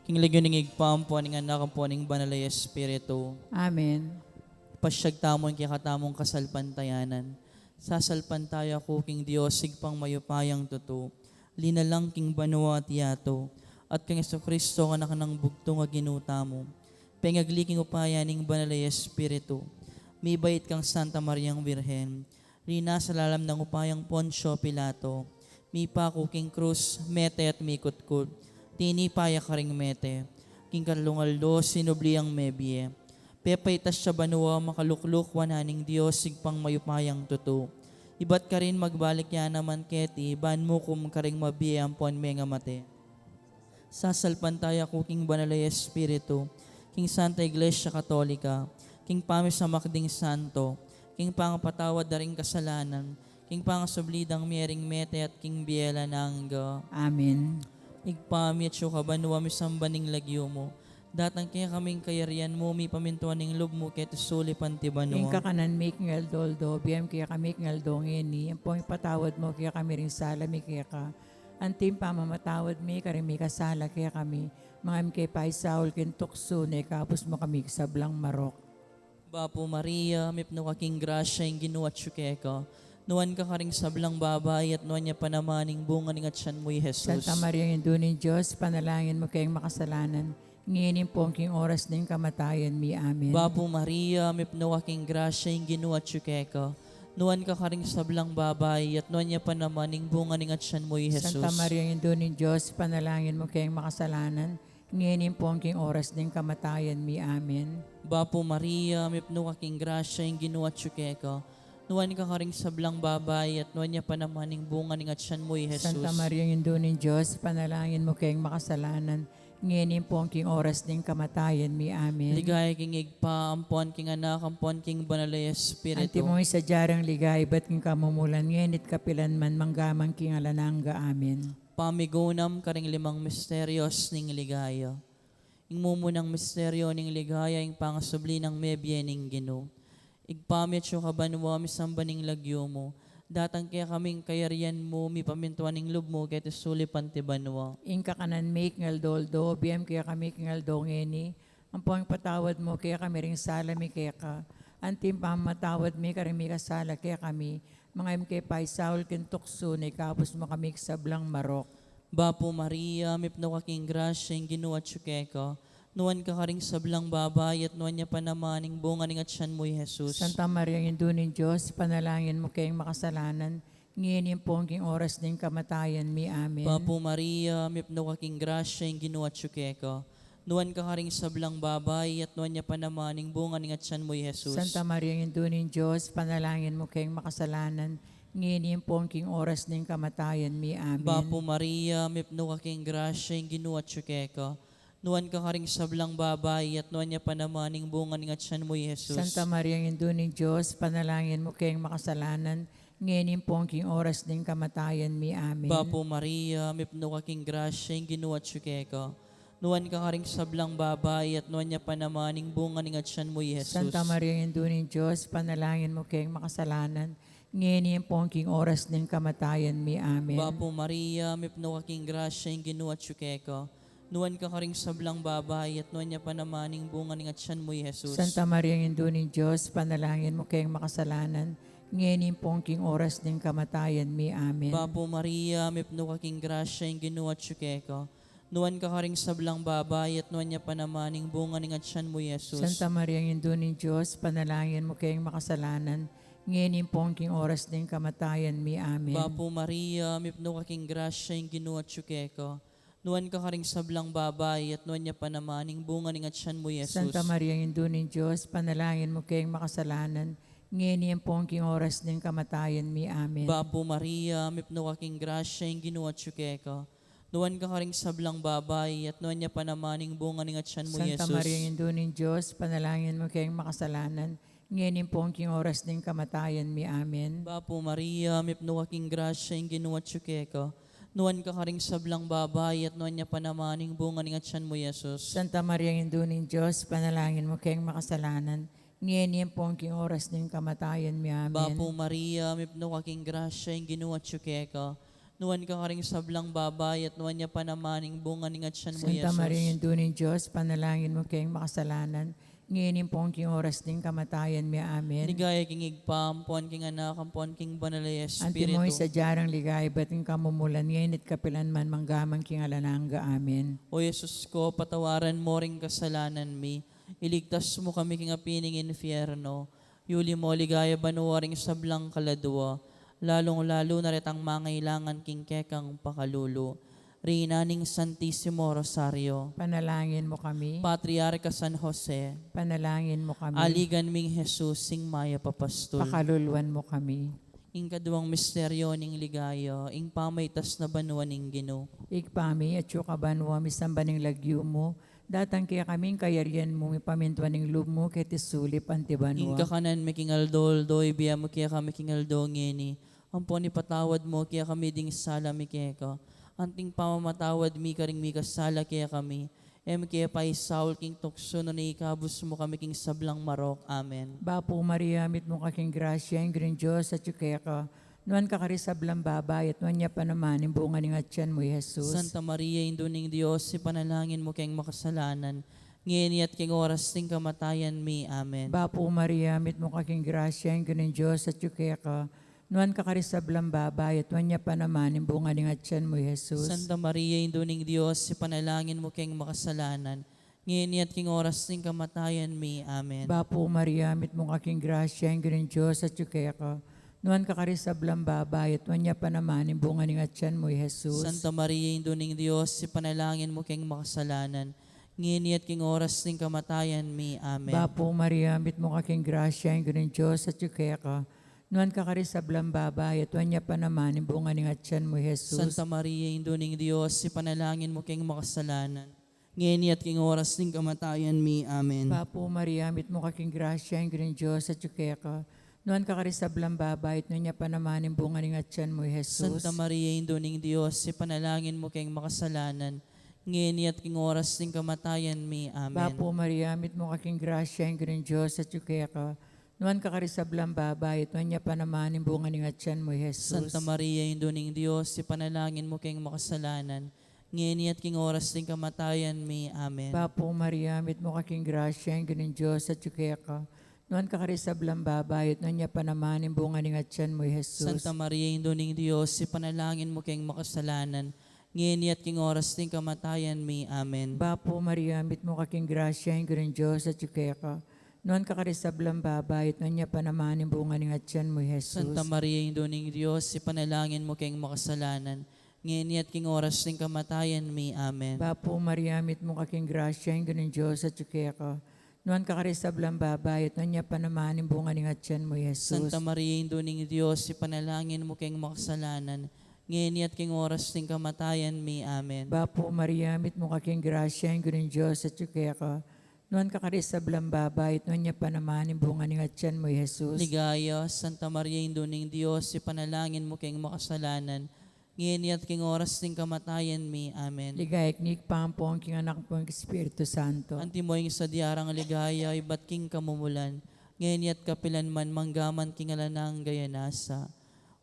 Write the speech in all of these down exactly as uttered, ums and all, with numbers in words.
King lagyu ning Ibpa, ampo ning Anak, ampo ning Banal a Espiritu. Amen. Pasyag tamu ing kekatamung kasalpantayanan. Sasalpantaya ku king Dios, Ibpang mayupayang tutu, linalang king banua at yatu, at kang Jesucristo, Anak nang bugtung a Ginu tamu, pengagli king upaya ning Banal a Espiritu, mibait kang Santa Mariang Birhen, rinasa lalam nang upayang Poncio Pilato, mipaku king krus, mete at mikutkut, tinipa ya karing mete, king katlung aldo sinubli yang mebie, pepaitas ya banua, makalukluk wanan ning Dios, Ibpang mayupayang tutu. Ibat karin magbalik ya naman keti, ban mukum karing mabie ampon mengamate. Sasalpantaya ku king Banal a Espiritu, king Santa Iglesia Katolika, king pamisamak ding santo, king pangapatawad da ring kasalanan, king pangasubli dang mie ring mete at king bie alang angga. Amen. Ibpa mi, atsu ka banua, misamban ing lagyu mu. Datang kekami ing kayarian mu, mipamintuan ing lub mu keti sulip anti banua. Ing kakanan mi king aldo-aldo, ibie mu kekami king aldo ngeni, ampon ipatawad mu kekami ring sala mi keka, anti ing pamamatawad mi karing mikasala kekami, manga e mu ke paisaul king tuksu, nune ikabus mu kami king sablang marok. Bapu Maria, mipnu ka king grasya, ing Ginu atsu keka. Nuan ka karing sablang babai, at nuan ya pa naman ing bunga ning atsan mu, i Jesus. Santa Maria, Indu ning Dios, ipanalangin mu keng makasalanan, ngeni ampon king oras ning kamatayan mi. Amen. Bapu Maria, mipnu ka king grasya, ing Ginu atsu keka. Nuan ka karing sablang babai, at nuan ya pa naman ing bunga ning atsan mu, i Jesus. Santa Maria, Indu ning Dios, ipanalangin mu keng makasalanan, ngeni ampon king oras ning kamatayan mi. Amen. Bapu Maria, mipnu ka king grasya, ing Ginu atsu keka. Nuan ka karing sablang babai, at nuan ya pa naman ing bunga ning atsan mu, i Jesus. Santa Maria, Indu ning Dios, ipanalangin mu keng makasalanan, ngeni ampon king oras ning kamatayan mi. Amen. Ligaya king Ibpa, ampon king Anak, ampon king Banal a Espiritu. Antimo ing sadya rang ligaya ibat king kamumulan, ngeni at kapilan man, mangga man king alang angga. Amen. Pamigunam karing limang misterios ning ligaya. Ing mumunang misteryo ning ligaya, ing pangasubli nang mebie ning Ginu. Ibpa mi atsu ka banua, misamban ing lagyu mu. Datang kekami ing kayarian mu, mipamintuan ing lub mu keti sulip anti banua. Ing kakanan mi king aldo-aldo, ibie mu kekami king aldo ngeni, ampon ipatawad mu kekami ring sala mi keka, anti ing pamamatawad mi karing mikasala kekami, manga e mu ke paisaul king tuksu, nune ikabus mu kami king sablang marok. Bapu Maria, mipnu ka king grasya, ing Ginu atsu keka. Nuan ka karing sablang babai, at nuan ya pa naman ing bunga ning atsan mu, i Jesus. Santa Maria, Indu ning Dios, ipanalangin mu keng makasalanan, ngeni ampon king oras ning kamatayan mi. Amen. Bapu Maria, mipnu ka king grasya, ing Ginu atsu keka. Nuan ka karing sablang babai, at nuan ya pa naman ing bunga ning atsan mu, i Jesus. Santa Maria, Indu ning Dios, ipanalangin mu keng makasalanan, ngeni ampon king oras ning kamatayan mi. Amen. Bapu Maria, mipnu ka king grasya, ing Ginu atsu keka. Nuan ka karing sablang babai, at nuan ya pa naman ing bunga ning atsan mu, i Jesus. Santa Maria, Indu ning Dios, ipanalangin mu keng makasalanan, ngeni ampon king oras ning kamatayan mi. Amen. Bapu Maria, mipnu ka king grasya, ing Ginu atsu keka. Nuan ka karing sablang babai, at nuan ya pa naman ing bunga ning atsan mu, i Jesus. Santa Maria, Indu ning Dios, ipanalangin mu keng makasalanan, ngeni ampon king oras ning kamatayan mi. Amen. Bapu Maria, mipnu ka king grasya, ing Ginu atsu keka. Nuan ka karing sablang babai, at nuan ya pa naman ing bunga ning atsan mu, i Jesus. Santa Maria, Indu ning Dios, ipanalangin mu keng makasalanan, ngeni ampon king oras ning kamatayan mi. Amen. Bapu Maria, mipnu ka king grasya, ing Ginu atsu keka. Nuan ka karing sablang babai, at nuan ya pa naman ing bunga ning atsan mu, i Jesus. Santa Maria, Indu ning Dios, ipanalangin mu keng makasalanan, ngeni ampon king oras ning kamatayan mi. Amen. Bapu Maria, mipnu ka king grasya, ing Ginu atsu keka. Nuan ka karing sablang babai, at nuan ya pa naman ing bunga ning atsan mu, i Jesus. Santa Maria, Indu ning Dios, ipanalangin mu keng makasalanan, ngeni ampon king oras ning kamatayan mi. Amen. Bapu Maria, mipnu ka king grasya, ing Ginu atsu keka. Nuan ka karing sablang babai, at nuan ya pa naman ing bunga ning atsan mu, i Jesus. Santa Maria, Indu ning Dios, ipanalangin mu keng makasalanan, ngeni ampon king oras ning kamatayan mi. Amen. Bapu Maria, mipnu ka king grasya, ing Ginu atsu keka. Nuan ka karing sablang babai, at nuan ya pa naman ing bunga ning atsan mu, i Jesus. Santa Maria, Indu ning Dios, ipanalangin mu keng makasalanan, ngeni ampon king oras ning kamatayan mi. Amen. Bapu Maria, mipnu ka king grasya, ing Ginu atsu keka. Nuan ka karing sablang babai, at nuan ya pa naman ing bunga ning atyan mu, Santa Jesus. Maria, Indu ning Dios, panalangin mu keng makasalanan, ngeni ampon king oras ning kamatayan mi. Amen. Ligaya king Ibpa, ampon king Anak, ampon king Banal a Espiritu. Antimo ing sadya rang ligaya ibat king kamumulan, ngeni at kapilan man, manggaman king alang angga. Amen. O Jesus ko, patawaran mo ring kasalanan mi, iligtas mo kami king api ning infierno, yuli mo king ligaya banua ring sablang kaladua, lalung-lalu na retang mangailangan king kekang pakalulu. Reyna ning Santisimo Rosario. Panalangin mo kami. Patriarka San Jose. Panalangin mo kami. Aligan ming Jesus, ing mayap a pastul. Pakaluluan mo kami. Ing kaduang misteryo ning ligaya, ing pamaitas na banua ning Ginu. Ibpa mi, atsu ka banua, misamban ing lagyu mu, datang kekami ing kayarian mu, mipamintuan ing lub mu keti sulip anti banua. Ing kakanan mi king aldo-aldo ibie mu kekami king aldo ngeni, ampon ipatawad mu kekami ding sala mi keka, anti ing pamamatawad mi karing mikasala kekami. E mu ke paisaul king tuksu, nune ikabus mu kami king sablang marok. Amen. Bapu Maria, mitmu ka king grasya, ing Ginung Dios atyu keka. Nuan ka karing sablang babai, at nuan ya pa naman ing bunga ning atyan mu, i Jesus. Santa Maria, Indu ning Dios, ipanalangin mu keng makasalanan, ngeni at king oras ning kamatayan mi. Amen. Bapu Maria, mitmu ka king grasya, ing Ginung Dios atyu keka. Nuan ka karing sablang babai, at nuan ya pa naman ing bunga ning atyan mu, i Jesus. Santa Maria, Indu ning Dios, ipanalangin mu keng makasalanan, ngeni at king oras ning kamatayan mi. Amen. Bapu Maria, mitmu ka king grasya, ing Ginung Dios atyu keka. Nuan ka karing sablang babai, at nuan ya pa naman ing bunga ning atyan mu, i Jesus. Santa Maria, Indu ning Dios, ipanalangin mu keng makasalanan, ngeni at king oras ning kamatayan mi. Amen. Bapu Maria, mitmu ka king grasya, ing Ginung Dios atyu keka. Nuan ka karing sablang babai, at nuan ya pa naman ing bunga ning atyan mu, i Jesus. Santa Maria, Indu ning Dios, ipanalangin mu keng makasalanan, ngeni at king oras ning kamatayan mi. Amen. Bapu Maria, mitmu ka king grasya, ing Ginung Dios atyu keka. Nuan ka karing sablang babai, at nuan ya pa naman ing bunga ning atyan mu, i Jesus. Santa Maria, Indu ning Dios, ipanalangin mu keng makasalanan, ngeni at king oras ning kamatayan mi. Amen. Bapu Maria, mitmu ka king grasya, ing Ginung Dios atyu keka. Nuan ka karing sablang babai, at nuan ya pa naman ing bunga ning atyan mu, i Jesus. Santa Maria, Indu ning Dios, ipanalangin mu keng makasalanan, ngeni at king oras ning kamatayan mi. Amen. Bapu Maria, mitmu ka king grasya, ing Ginung Dios atyu keka. Nuan ka karing sablang babai, at nuan ya pa naman ing bunga ning atyan mu, i Jesus. Santa Maria, Indu ning Dios, ipanalangin mu keng makasalanan, ngeni at king oras ning kamatayan mi. Amen. Bapu Maria, mitmu ka king grasya, ing Ginung Dios atyu keka. Nuan ka karing sablang babai, at nuan ya pa naman ing bunga ning atyan mu, i Jesus. Santa Maria, Indu ning Dios, ipanalangin mu keng makasalanan, ngeni at king oras ning kamatayan mi. Amen. Bapu Maria, mitmu ka king grasya, ing Ginung Dios atyu keka. Nuan ka karing sablang babai, at nuan ya pa naman ing bunga ning atyan mu, i Jesus. Santa Maria, Indu ning Dios, ipanalangin mu keng makasalanan, ngeni at king oras ning kamatayan mi. Amen. Bapu Maria, mitmu ka king grasya, ing Ginung Dios atyu keka. Nuan ka karing sablang babai, at nuan ya pa naman ing bunga ning atyan mu, i Jesus. Ligaya, Santa Maria, Indu ning Dios, ipanalangin mu keng makasalanan, ngeni at king oras ning kamatayan mi. Amen. Ligaya king Ibpa, ampon king Anak, ampon king Espiritu Santo. Antimo ing sadya rang ligaya ibat king kamumulan, ngeni at kapilan man, manggaman king alang angga. Amen.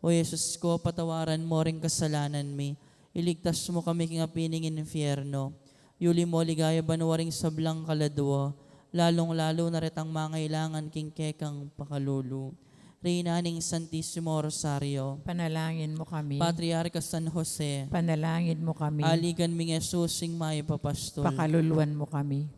O Jesus ko, patawaran mo ring kasalanan mi, iligtas mo kami king api ning infierno, yuli mo king ligaya banua ring sablang kaladua, lalung-lalu na retang mangailangan king kekang pakalulu. Reyna ning Santisimo Rosario. Panalangin mo kami. Patriarka San Jose. Panalangin mo kami. Aligan ming Jesus, ing mayap a pastul. Pakaluluan mo kami.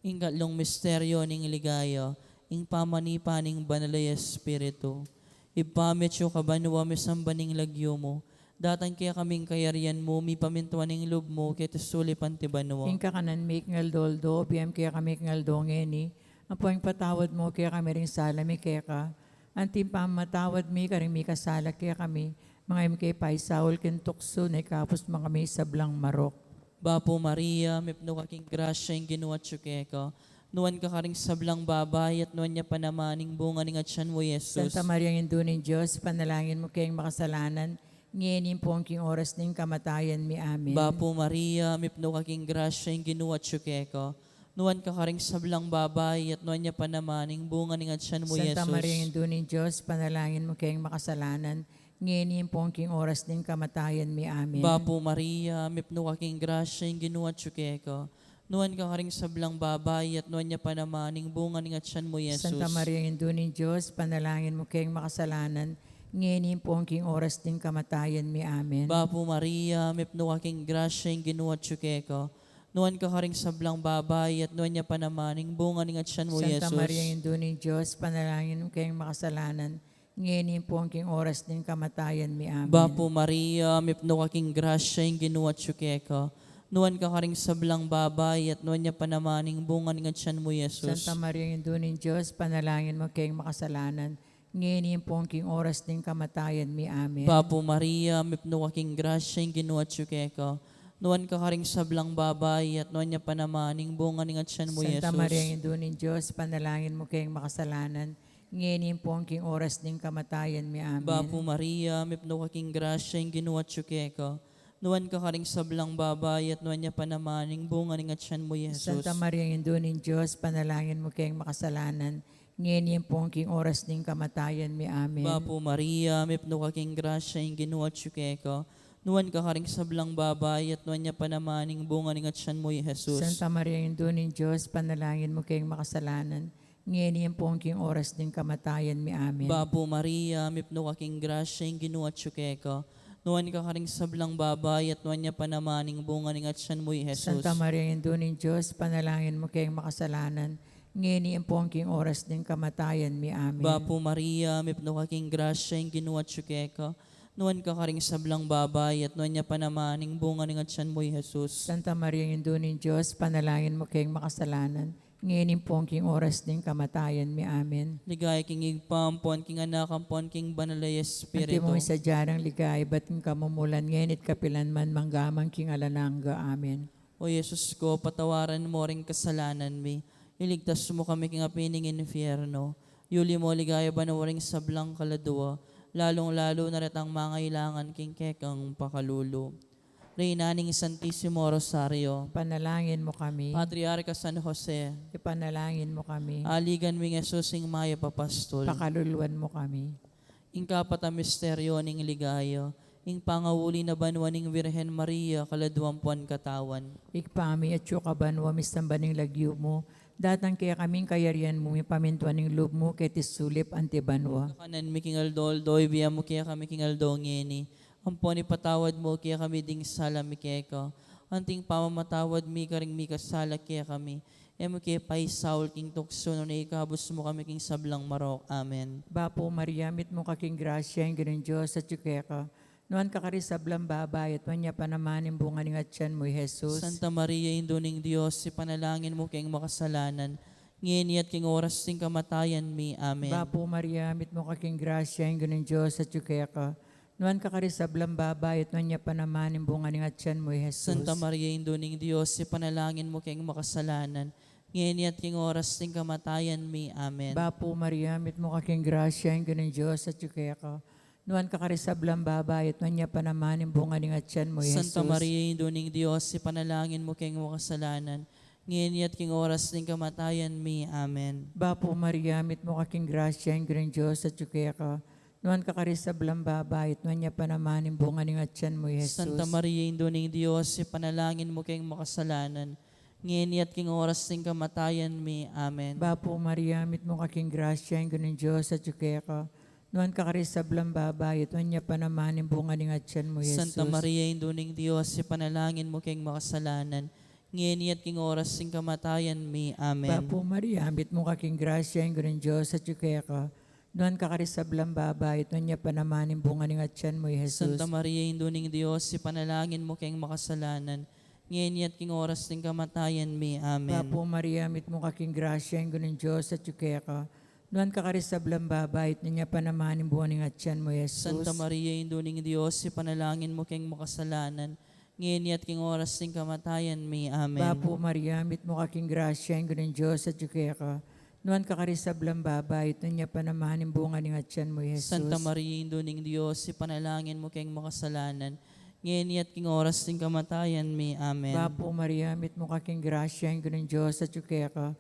Ing katlung misteryo ning ligaya, ing pamanipa ning Banal a Espiritu. Ibpa mi, atsu ka banua, misamban ing lagyu mu, datang kekami ing kayarian mu, mipamintuan ing lub mu keti sulip anti banua. Ing kakanan mi king aldo-aldo, ibie mu kekami king aldo ngeni, ampon ipatawad mu kekami ring sala mi keka, anti ing pamamatawad mi karing mikasala kekami, manga e mu ke paisaul king tuksu, nune ikabus mu kami king sablang marok. Bapu Maria, mipnu ka king grasya, ing Ginu atyu keka. Nuan ka karing sablang babai, at nuan ya pa naman ing bunga ning atyan mu, i Jesus. Santa Maria, Indu ning Dios, ipanalangin mu keng makasalanan, ngeni ampon king oras ning kamatayan mi. Amen. Bapu Maria, mipnu ka king grasya, ing Ginu atyu keka. Nuan ka karing sablang babai, at nuan ya pa naman ing bunga ning atyan mu, i Jesus. Santa Maria, Indu ning Dios, ipanalangin mu keng makasalanan, ngeni ampon king oras ning kamatayan mi. Amen. Bapu Maria, mipnu ka king grasya, ing Ginu atyu keka. Nuan ka karing sablang babai, at nuan ya pa naman ing bunga ning atyan mu, Jesus. Santa Maria, Indu ning Dios, ipanalangin mu keng makasalanan, ngeni ampon king oras ning kamatayan mi. Amen. Bapu Maria, mipnu ka king grasya, ing Ginu atyu keka. Nuan ka karing sablang babai, at nuan ya pa naman ing bunga ning atyan mu, Santa Jesus. Maria, Indu ning Dios, ipanalangin mu keng makasalanan, ngeni ampon king oras ning kamatayan mi. Amen. Bapu Maria, mipnu ka king grasya, ing Ginu atyu keka. Nuan ka karing sablang babai, at nuan ya pa naman ing bunga ning atyan mu, Jesus. Santa Maria, Indu ning Dios, ipanalangin mu keng makasalanan, ngeni ampon king oras ning kamatayan mi. Amen. Bapu Maria, mipnu ka king grasya, ing Ginu atyu keka. Nuan ka karing sablang babai, at nuan ya pa naman ing bunga ning atyan mu, Santa Jesus. Maria, Indu ning Dios, ipanalangin mu keng makasalanan, ngeni ampon king oras ning kamatayan mi. Amen. Bapu Maria, mipnu ka king grasya, ing Ginu atyu keka. Nuan ka karing sablang babai, at nuan ya pa naman ing bunga ning atyan mu, Jesus. Santa Maria, Indu ning Dios, ipanalangin mu keng makasalanan, ngeni ampon king oras ning kamatayan mi. Amen. Bapu Maria, mipnu ka king grasya, ing Ginu atyu keka. Nuan ka karing sablang babai, at nuan ya pa naman ing bunga ning atyan mu, Jesus. Santa Maria, Indu ning Dios, ipanalangin mu keng makasalanan, ngeni ampon king oras ning kamatayan mi. Amen. Bapu Maria, mipnu ka king grasya, ing Ginu atyu keka. Nuan ka karing sablang babai, at nuan ya pa naman ing bunga ning atyan mu, Jesus. Santa Maria, Indu ning Dios, ipanalangin mu keng makasalanan, ngeni ampon king oras ning kamatayan mi. Amen. Bapu Maria, mipnu ka king grasya, ing Ginu atyu keka. Nuan ka karing sablang babai, at nuan ya pa naman ing bunga ning atyan mu, Jesus. Santa Maria, Indu ning Dios, ipanalangin mu keng makasalanan, ngeni ampon king oras ning kamatayan mi. Amen. Ligaya king Ibpa, ampon king Anak, ampon king Banal a Espiritu. Antimo ing sadya nang ligaya, ibat king kamumulan, ngeni at kapilan man, mangga man king alang angga. Amen. O Jesus ko, patawaran mu ring kasalanan mi, iligtas mu kami king api ning infierno, yuli mu king ligaya banua ring sablang kaladua, lalung-lalu na retang mangailangan king kekang pakalulu. Reyna ning Santisimo Rosario. Ipanalangin mu kami. Patriarca San Jose. Ipanalangin mu kami. Aligan ming Jesus, ing mayap a pastul. Pakaluluan mu kami. Ing kapat a misteryo ning ligaya, ing pangauli na banua ning Virgen Maria, kaladua ampon katawan. Ibpa mi, atsu ka banua, misamban ing lagyu mu, datang kekami ing kayarian mu, mipamintuan ing lub mu, keti sulip anti banua. Ing kakanan mi king aldo-aldo, ibie mu kekami king aldo ngeni, ampon ipatawad mu kekami ding sala mi keka, anti ing pamamatawad mi karing mikasala kekami. E mu ke paisaul king tuksu, nune ikabus mu kami king sablang marok. Amen. Bapu Maria, mitmu ka king grasya, ing Ginung Dios atyu keka. Nuan ka karing sablang babai, at nuan ya pa naman ing bunga ning atyan mu, i Jesus. Santa Maria, Indu ning Dios, ipanalangin mu keng makasalanan, ngeni at king oras ning kamatayan mi. Amen. Bapu Maria, mitmu ka king grasya, ing Ginung Dios atyu keka. Nuan ka karing sablang babai, at nuan ya pa naman ing bunga ning atyan mu, i Jesus. Santa Maria, Indu ning Dios, ipanalangin mu keng makasalanan, ngeni at king oras ning kamatayan mi. Amen. Bapu Maria, mitmu ka king grasya, ing Ginung Dios atyu keka. Nuan ka karing sablang babai, at nuan ya pa naman ing bunga ning atyan mu, i Jesus. Santa Maria, Indu ning Dios, ipanalangin mu keng makasalanan, ngeni at king oras ning kamatayan mi. Amen. Bapu Maria, mitmu ka king grasya, ing Ginung Dios atyu keka. Nuan ka karing sablang babai, at nuan ya pa naman ing bunga ning atyan mu, i Jesus. Santa Maria, Indu ning Dios, ipanalangin mu keng makasalanan, ngeni at king oras ning kamatayan mi. Amen. Bapu Maria, mitmu ka king grasya, ing Ginung Dios atyu keka. Nuan ka karing sablang babai, at nuan ya pa naman ing bunga ning atyan mu, i Jesus. Santa Maria, Indu ning Dios, ipanalangin mu keng makasalanan, ngeni at king oras ning kamatayan mi. Amen. Bapu Maria, mitmu ka king grasya, ing Ginung Dios atyu keka. Nuan ka karing sablang babai, at nuan ya pa naman ing bunga ning atyan mu, i Jesus. Santa Maria, Indu ning Dios, ipanalangin mu keng makasalanan, ngeni at king oras ning kamatayan mi. Amen. Bapu Maria, mitmu ka king grasya, ing Ginung Dios atyu keka. Nuan ka karing sablang babai, at nuan ya pa naman ing bunga ning atyan mu, i Jesus. Santa Maria, Indu ning Dios, ipanalangin mu keng makasalanan, ngeni at king oras ning kamatayan mi. Amen. Bapu Maria, mitmu ka king grasya, ing Ginung Dios atyu keka. Nuan ka karing sablang babai, at nuan ya pa naman ing bunga ning atyan mu, i Jesus. Santa Maria, Indu ning Dios, ipanalangin mu keng makasalanan, ngeni at king oras ning kamatayan mi. Amen. Bapu Maria, mitmu ka king grasya, ing Ginung Dios atyu keka.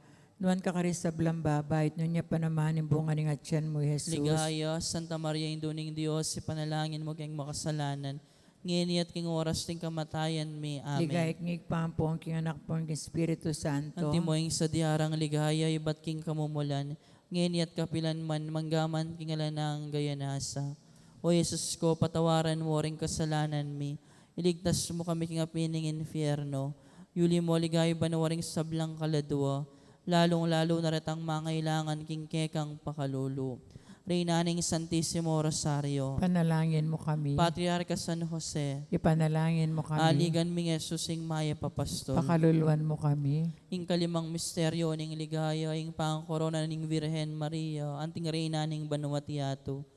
Nuan ka karing sablang babai, at nuan ya pa naman ing bunga ning atian mu, Jesus. Ligaya, Santa Maria, Indu ning Dios, ipanalangin mu keng makasalanan, ngeni at king oras ning kamatayan mi. Amen. Ligaya king Ibpa, ampon king Anak, ampon king Espiritu Santo. Antimo ing sadya rang ligaya ibat king kamumulan, ngeni at kapilan man, manggaman king alang angga. Amen. O Jesus ko, patawaran mu ring kasalanan mi, iligtas mu kami king api ning infierno, yuli mu king ligaya banua ring sablang kaladua, lalung-lalu na retang mangailangan king kekang pakalulu. Reyna ning Santisimo Rosario. Ipanalangin mu kami. Patriarka San Jose. Ipanalangin mu kami. Aligan ming Jesus ing mayap a pastul. Pakaluluan mu kami. Ing kalimang misteryo ning ligaya, ing pangkorona ning Virgen Maria, anting Reyna ning banua't yatu.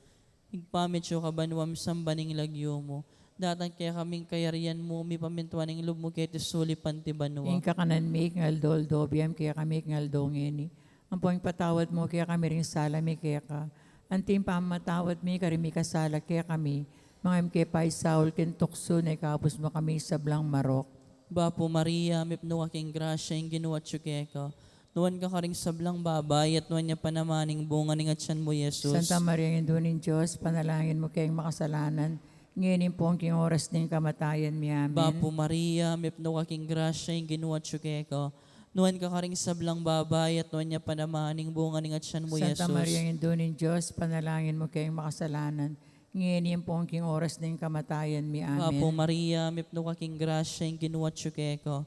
Ibpa mi, atsu ka banua, misamban ing lagyu mu. Datang kekami ing kayarian mu, mipamintuan ing lub mu keti sulip anti banua. Ing kakanan mi king aldo-aldo, ibie mu kekami king aldo ngeni. Ampon ipatawad mu kekami ring sala mi keka, anti ing pamamatawad mi karing mikasala kekami. Manga e mu ke paisaul king tuksu, nune ikabus mu kami king sablang marok. Bapu Maria, mipnu ka king grasya, ing Ginu atsu keka. Nuan ka karing sablang babai, at nuan ya pa naman ing bunga ning atian mu, Jesus. Santa Maria, Indu ning Dios, ipanalangin mu keng makasalanan, ngeni ampon king oras ning kamatayan mi. Amen. Bapu Maria, mipnu ka king grasya, ing Ginu atsu keka. Nuan ka karing sablang babai, at nuan ya pa naman ing bunga ning atian mu, Santa Jesus. Maria, Indu ning Dios, ipanalangin mu keng makasalanan, ngeni ampon king oras ning kamatayan mi. Amen. Bapu Maria, mipnu ka king grasya, ing Ginu atsu keka.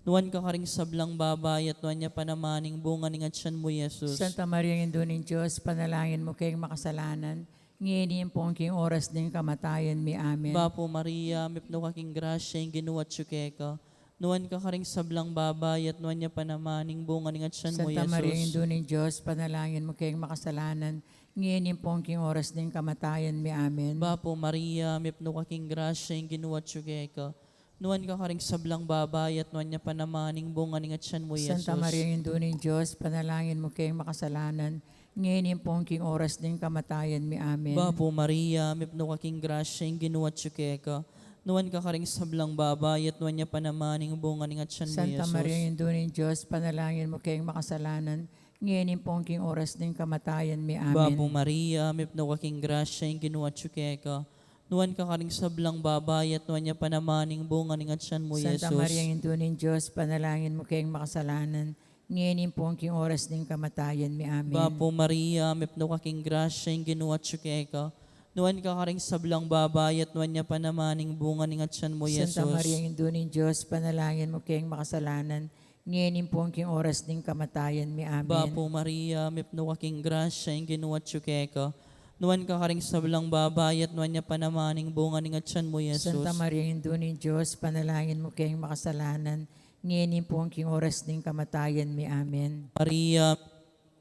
Nuan ka karing sablang babai, at nuan ya pa naman ing bunga ning atian mu, Jesus. Santa Maria, Indu ning Dios, ipanalangin mu keng makasalanan, ngeni ampon king oras ning kamatayan mi. Amen. Bapu Maria, mipnu ka king grasya, ing Ginu atsu keka. Nuan ka karing sablang babai, at nuan ya pa naman ing bunga ning atian mu, Santa Maria, Jesus. Indu ning Dios, ipanalangin mu keng makasalanan, ngeni ampon king oras ning kamatayan mi. Amen. Bapu Maria, mipnu ka king grasya, ing Ginu atsu keka. Nuan ka karing sablang babai, at nuan ya pa naman ing bunga ning atian mu, Santa Jesus. Maria, Indu ning Dios, ipanalangin mu keng makasalanan, ngeni ampon king oras ning kamatayan mi. Amen. Bapu Maria, mipnu ka king grasya, ing Ginu atsu keka. Nuan ka karing sablang babai, at nuan ya pa naman ing bunga ning atian mu, Santa Jesus. Maria, Indu ning Dios, ipanalangin mu keng makasalanan, ngeni ampon king oras ning kamatayan mi. Amen. Bapu Maria, mipnu ka king grasya, ing Ginu atsu keka. Nuan ka karing sablang babai, at nuan ya pa naman ing bunga ning atian mu, Santa Jesus. Maria, Indu ning Dios, ipanalangin mu keng makasalanan, ngeni ampon king oras ning kamatayan mi. Amen. Bapu Maria, mipnu ka king grasya, ing Ginu atsu keka. Nuan ka karing sablang babai, at nuan ya pa naman ing bunga ning atian mu, Santa Jesus. Maria, Indu ning Dios, ipanalangin mu keng makasalanan, ngeni ampon king oras ning kamatayan mi. Amen. Bapu Maria, mipnu ka king grasya, ing Ginu atsu keka. Nuan ka karing sablang babai, at nuan ya pa naman ing bunga ning atian mu, Jesus. Santa Maria, Indu ning Dios, ipanalangin mu keng makasalanan, ngeni ampon king oras ning kamatayan mi. Amen. Maria,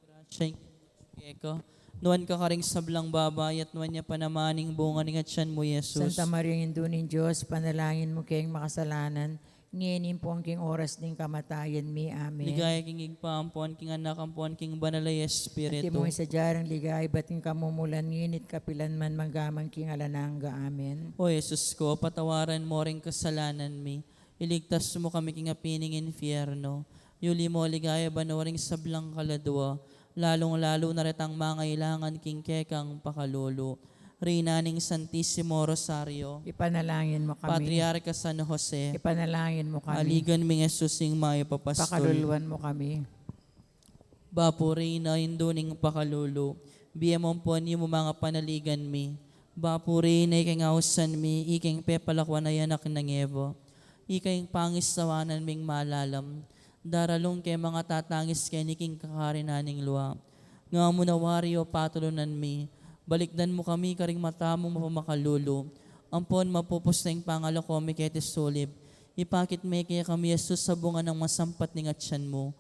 grasya, ing Ginu atsu keka. Nuan ka karing sablang babai, at nuan ya pa naman ing bunga ning atian mu, Jesus. Santa Maria, Indu ning Dios, ipanalangin mu keng makasalanan, ngeni ampon king oras ning kamatayan mi. Amen. Ligaya king Ibpa, ampon king Anak, ampon king Banal a Espiritu. Antimo ing sadya rang ligaya ibat king kamumulan, ngeni at kapilan man, manggaman king alang angga. Amen. O Jesus ko, patawaran mu ring kasalanan mi, iligtas mu kami king api ning infierno, yuli mu king ligaya banua ring sablang kaladua, lalung-lalu na retang mangailangan king kekang pakalulu. Reyna ning Santisimo Rosario. Ipanalangin mu kami. Patriarka San Jose. Ipanalangin mu kami. Aligan ming Jesus, ing mayap a pastul. Pakaluluan mu kami. Bapu Reyna, Indu ning pakalulu, bie mu ampon yumu manga panaligan mi. Bapu Reyna, ika ing ausan mi, ika ing pepalakuan a anak nang Eva, ika ing pangisawanan ming malalam, daralung ke manga tatangis keni king kakarinan ning lua. Nga mu na wari, o patulunan mi, balikdan mu kami karing mata mung mapamakalulu, ampon mapupus na ing pangalako mi keti sulip, ipakit me kekami i Jesus a bunga nang masampat ning atian mu.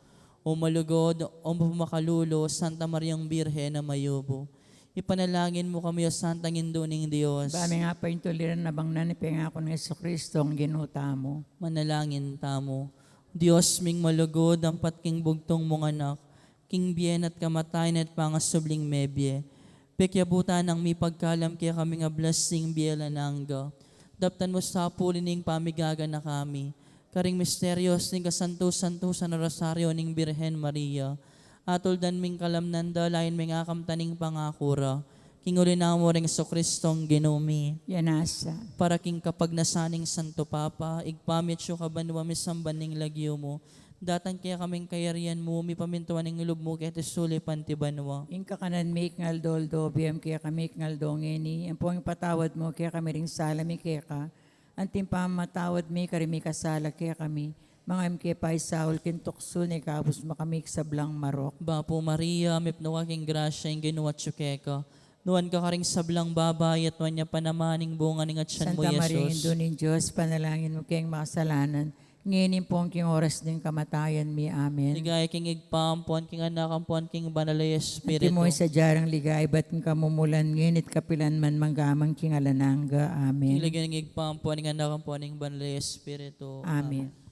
O malugud, o mapamakalulu, Santa Mariang Birhen a mayumu, ipanalangin mu kami, o Santang Indu ning Dios. Ba ming apaintuliran abang na ning pengaku nang Jesucristo, ing Ginu tamu. Manalangin tamu. Dios ming malugud, ampat king bugtung mung Anak, king bie na at kamatayan at pangasubling mebie, pekyabutan nang mipagkalam kekami king ablas ning bie alang angga. Daptan mu sa puli ning pamigaganaka mi karing misteryos ning kasantu-santusan a Rosario ning Birhen Maria, Atuldan ming kalamnan da, lain ming akamtan ing pangaku ra. King uli nang Jesucristong Ginu mi. Yanasa. Para king kapagnasan ning Santo Papa, Ibpa mi atsu ka banua, misamban ing lagyu mu. Datang kekami ing kayarian mu, mipamintuan ing lub mu keti sulip anti banua. Ing kakanan mi king aldo-aldo, ibie mu kekami king aldo ngeni, ampong ipatawad mu kekami ring sala mi keka, anti ing pamamatawad mi karing mikasala kekami. Manga e mu ke paisaul king tuksu, nune ikabus mu kami king sablang marok. Bapu Maria, mipnu ka king grasya, ing Ginu atsu keka. Nuan ka karing sablang babai, at nuan ya pa naman ing bunga ning atyan mu, Santa Maria, Jesus. Indu ning Dios, ipanalangin mu keng makasalanan, ngeni ampong king oras ning kamatayan mi. Amen. Ligaya king Ibpa, ampon king Anak, ampon king Banal a Espiritu. Antimo ing sadya rang ligaya ibat king kamumulan, ngeni at kapilan man, mangga man king alang angga. Amen. King lagyu ning Ibpa, ampon ning Anak, ampon ning Banal a Espiritu. Amen. Amen.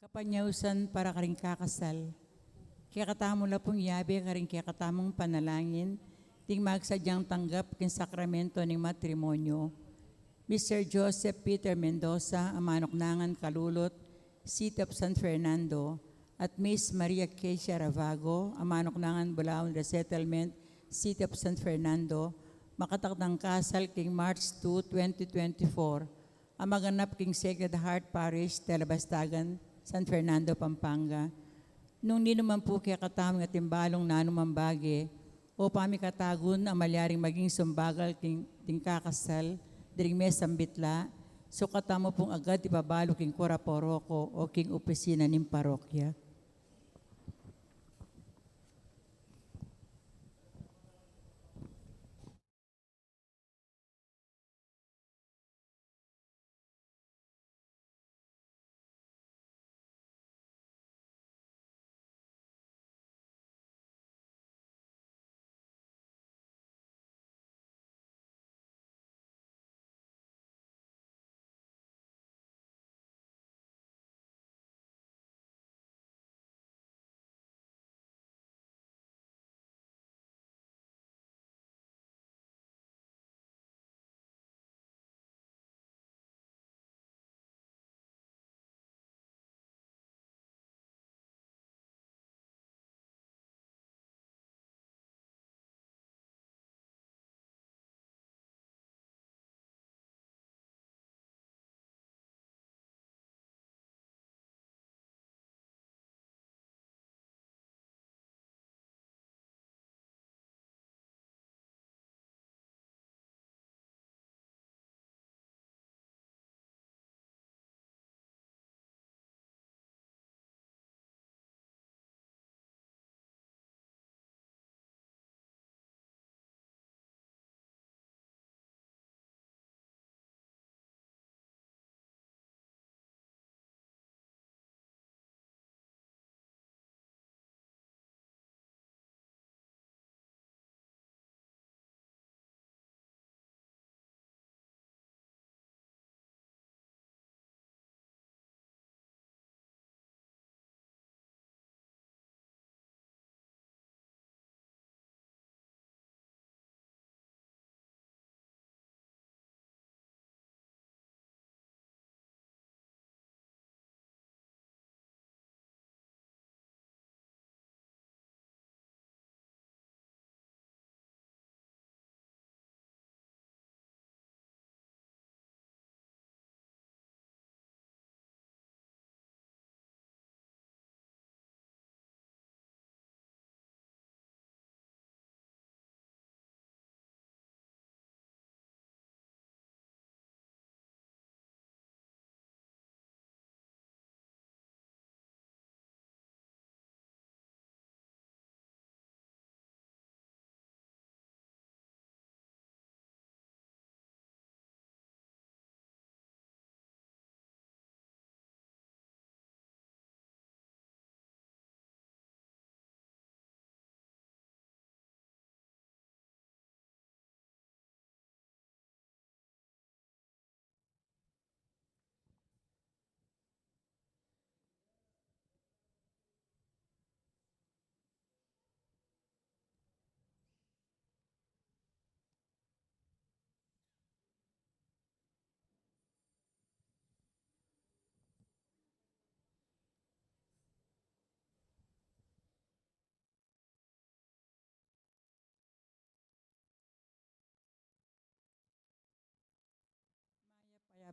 Kapanyausan para karing kakasal. Kekatamu la pung yabe karing kekatamung panalangin ding magsadyang tanggap king sakramento ning matrimonyo. Mister Joseph Peter Mendoza, a manuknangan Calulot, City of San Fernando, at Miss Maria Kesia Ravago, a manuknangan Bulaon Resettlement, City of San Fernando, makatakdang kasal king March two, twenty twenty-four, a maganap king Sacred Heart Parish, Talabastagan, San Fernando, Pampanga. Nung ninuman pu kekatamung atin balung nanumang bage o pamikatagun a malyaring maging sumbagal king, ding kakasal ding mesang bitla, sukatan mu pung agad ipabalu king kura paroko o king opisina ning parokya.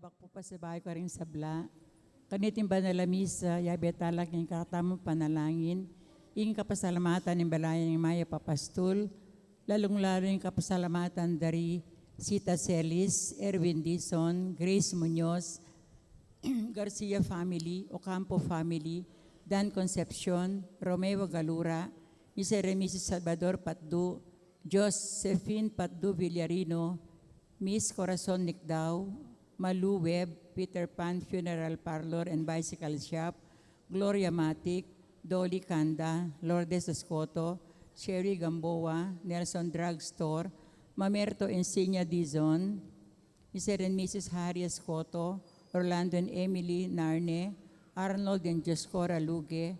Pakpapasabay karing sabla. Kaniting banal a misa, yabe tala king kekatamung panalangin ing kapasalamatan ning balayan ning mayap a pastul, lalung-lalu ing kapasalamatan dari Sita Celis, Erwin Dizon, Grace Muñoz, Garcia family, Ocampo family, Dan Concepcion, Romeo Galura, Mister and Missus Salvador Patdu, Josephine Patdu Villarino, Miss Corazon Nicdao, Malu Webb, Peter Pan Funeral Parlor and Bicycle Shop, Gloria Matic, Dolly Canda, Lourdes Escoto, Sherry Gamboa, Nelson Drugstore, Mamerto Insigne Dizon, Mister and Missus Harry Escoto, Orlando and Emily Narne, Arnold and Dioscora Luge,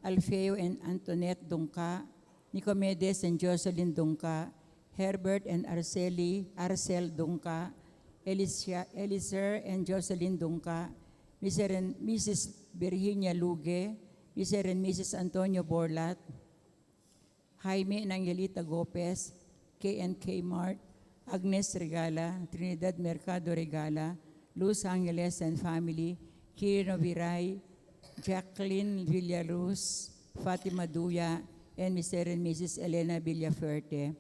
Alfeo and Antoinette Dungca, Nicomedes and Jocelyn Dungca, Herbert and Arceli, Arcel Dungca, Elicia, Elizer and Jocelyn Dungca, Mister and Missus Virginia Luge, Mister and Missus Antonio Borlat, Jaime and Angelita Gopez, K and K Mart, Agnes Regala, Trinidad Mercado Regala, Los Angeles and family, Kirino Viray, Jacqueline Villaluz, Fatima Duya, and Mister and Missus Elena Villafuerte.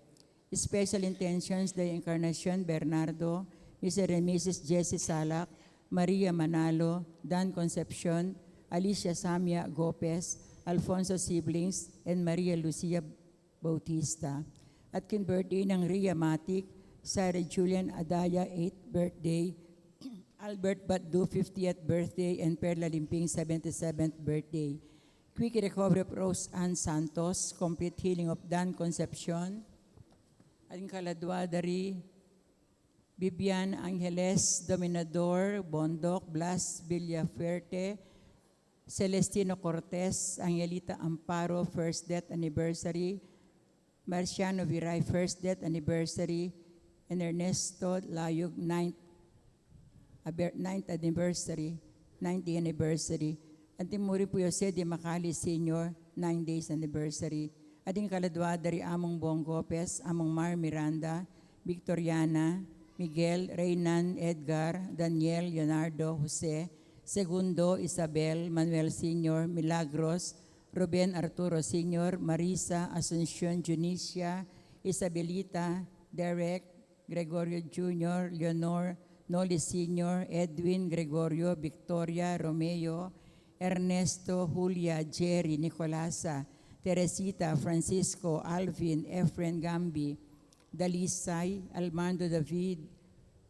Special intentions, the Encarnacion Bernardo, Mister and Missus Jesse Salak, Maria Manalo, Dan Concepcion, Alicia Samia Gopez, Alfonso siblings, and Maria Lucia Bautista. At king birthday nang Ria Matic, Sarah Julian Adaya, eighth birthday, Albert Batdu, fiftieth birthday, and Perla Limping, seventy-seventh birthday. Quick recovery of Rose Ann Santos, complete healing of Dan Concepcion, at ing kaladwa dari Bibian Angeles, Dominador, Bondoc, Blas Villafuerte, Celestino Cortez, Angelita Amparo, first death anniversary, Marciano Viray, first death anniversary, and Ernesto Layug, ninth aber-, ninth anniversary, ninth anniversary. Anting mu rin pu i Jose de Macali Senior, nine days anniversary. At ing kaladwa dari Among Bong Gopez, Among Mar Miranda, Victoriana, Miguel, Reynan, Edgar, Daniel, Leonardo, Jose, Segundo, Isabel, Manuel Senior, Milagros, Ruben Arturo Senior, Marisa, Asuncion, Junicia, Isabelita, Derek, Gregorio Junior, Leonor, Noli Senior, Edwin, Gregorio, Victoria, Romeo, Ernesto, Julia, Jerry, Nicolasa, Teresita, Francisco, Alvin, Efren, Gambi, Dalisay, Armando, David,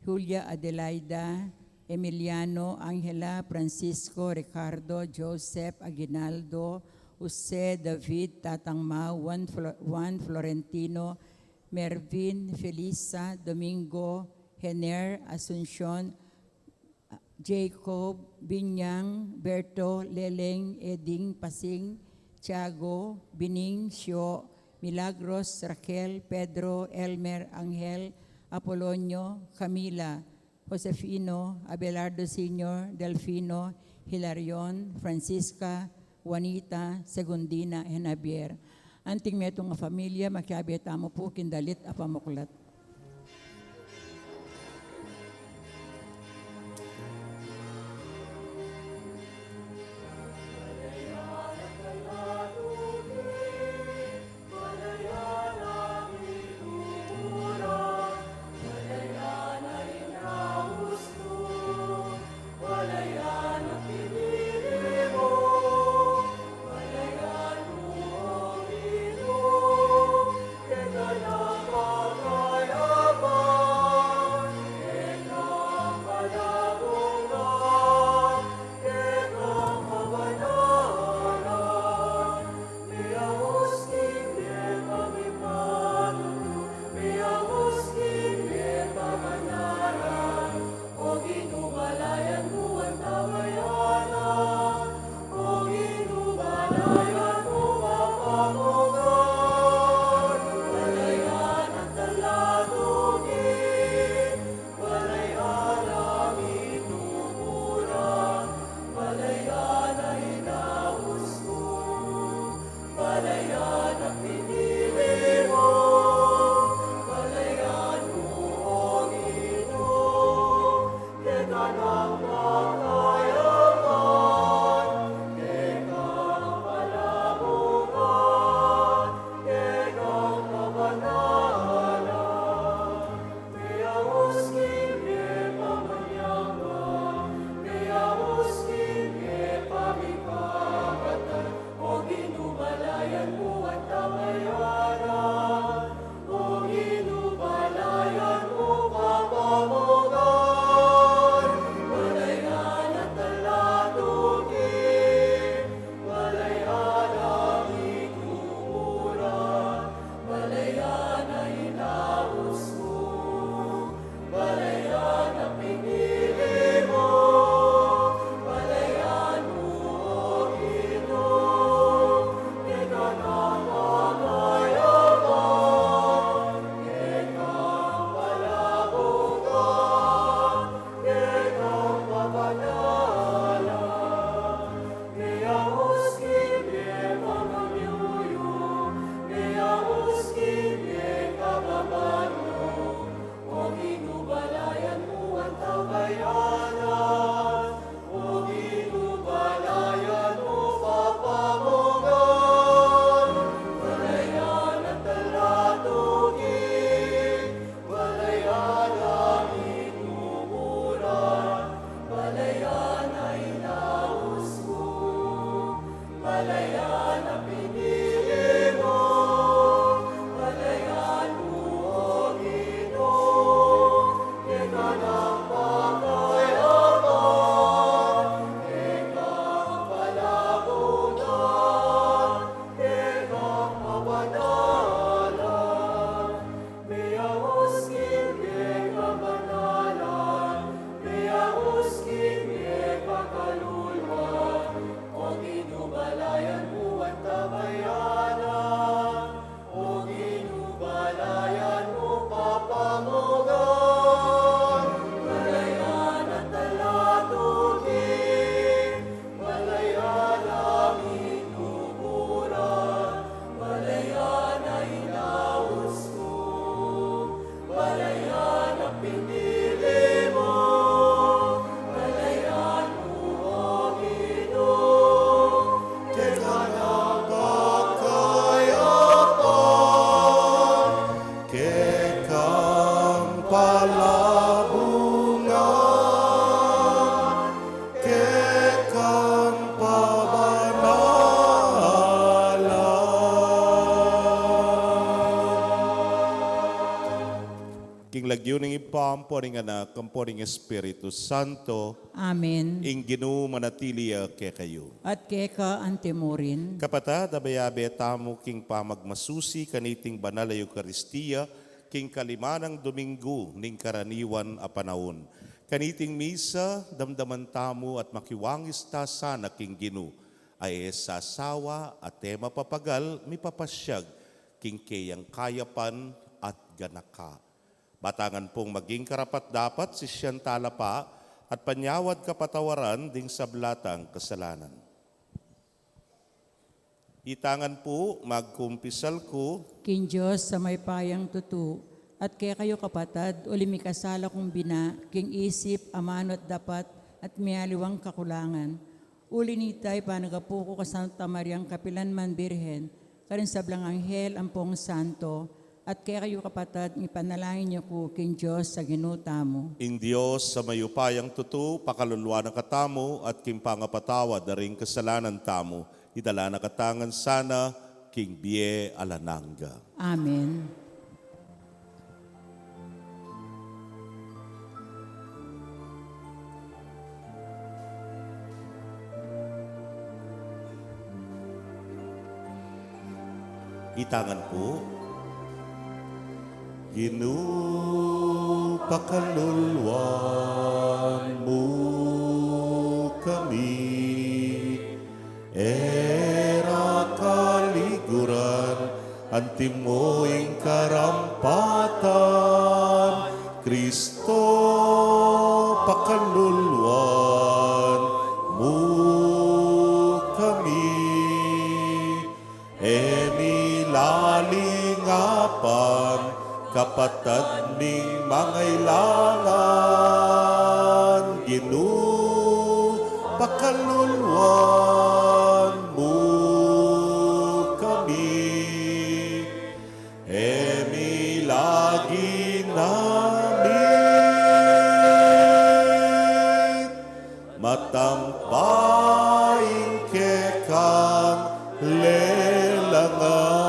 Julia, Adelaida, Emiliano, Angela, Francisco, Ricardo, Joseph, Aguinaldo, Jose, David, Tatang Mau, Juan Flo-, Juan, Florentino, Mervin, Felisa, Domingo, Hener, Asuncion, Jacob, Binyang, Berto, Leleng, Eding, Pasing, Tiago, Bining, Sio, Milagros, Raquel, Pedro, Elmer, Angel, Apolonio, Camila, Josefino, Abelardo Senior, Delfino, Hilarion, Francisca, Juanita, Segundina, and Javier. Anting metung a familia, makiabe tamu pu king dalit a pamuklat. Pinili mo, balayan mo, O Ginu, keka na pakayapan, kekang palabungan, kekang pabanalan. King lagyu ning Ibpa, ampo ning Anak, ampo ning Espiritu Santo. Amen. Ing Ginu manatili ya kekayu. At keka antimurin. Kapatad, abe-abe tamu king pamagmasusi kaniting banal a Eukaristia, king kalima nang Dominggu ning karaniwan a panaun. Kaniting misa, damdaman tamu at makiwangis ta sana king Ginu, a e sasawa at e mapapagal mipapasyag king keyang kayapan at ganaka. Batangan pung maging karapat-dapat sisian tala pa at panyawad kapatawaran ding sabla tang kasalanan. Itangan pu, magkumpisal ku king Dios a mayupayang tutu, at kekayu kapatad, uli mikasala kung bina, king isip, amanu at dapat, at mialiwang kakulangan. Uli nita, ipanagapu ku kang Santa Mariang kapilan man Birhen, karing sablang anghel ampong santo, at kekayu kapatad, ipanalangin yu ku king Dios a Ginu tamu. Ing Dios a mayupayang tutu, pakaluluan na katamu, at king pangapatawad da ring kasalanan tamu, idala na katamu ngan sana king bie alang angga. Amen. Itangan pu. Ginu, pakaluluan mu kami, e ra kaliguran, antimo ing karampatan, Kristo, pakaluluan mu kami. E mi lalingapan kapatad ming mangailangan, Ginu, pakaluluan mu kami. E mi lagi namit matampa ing kekang lelangan.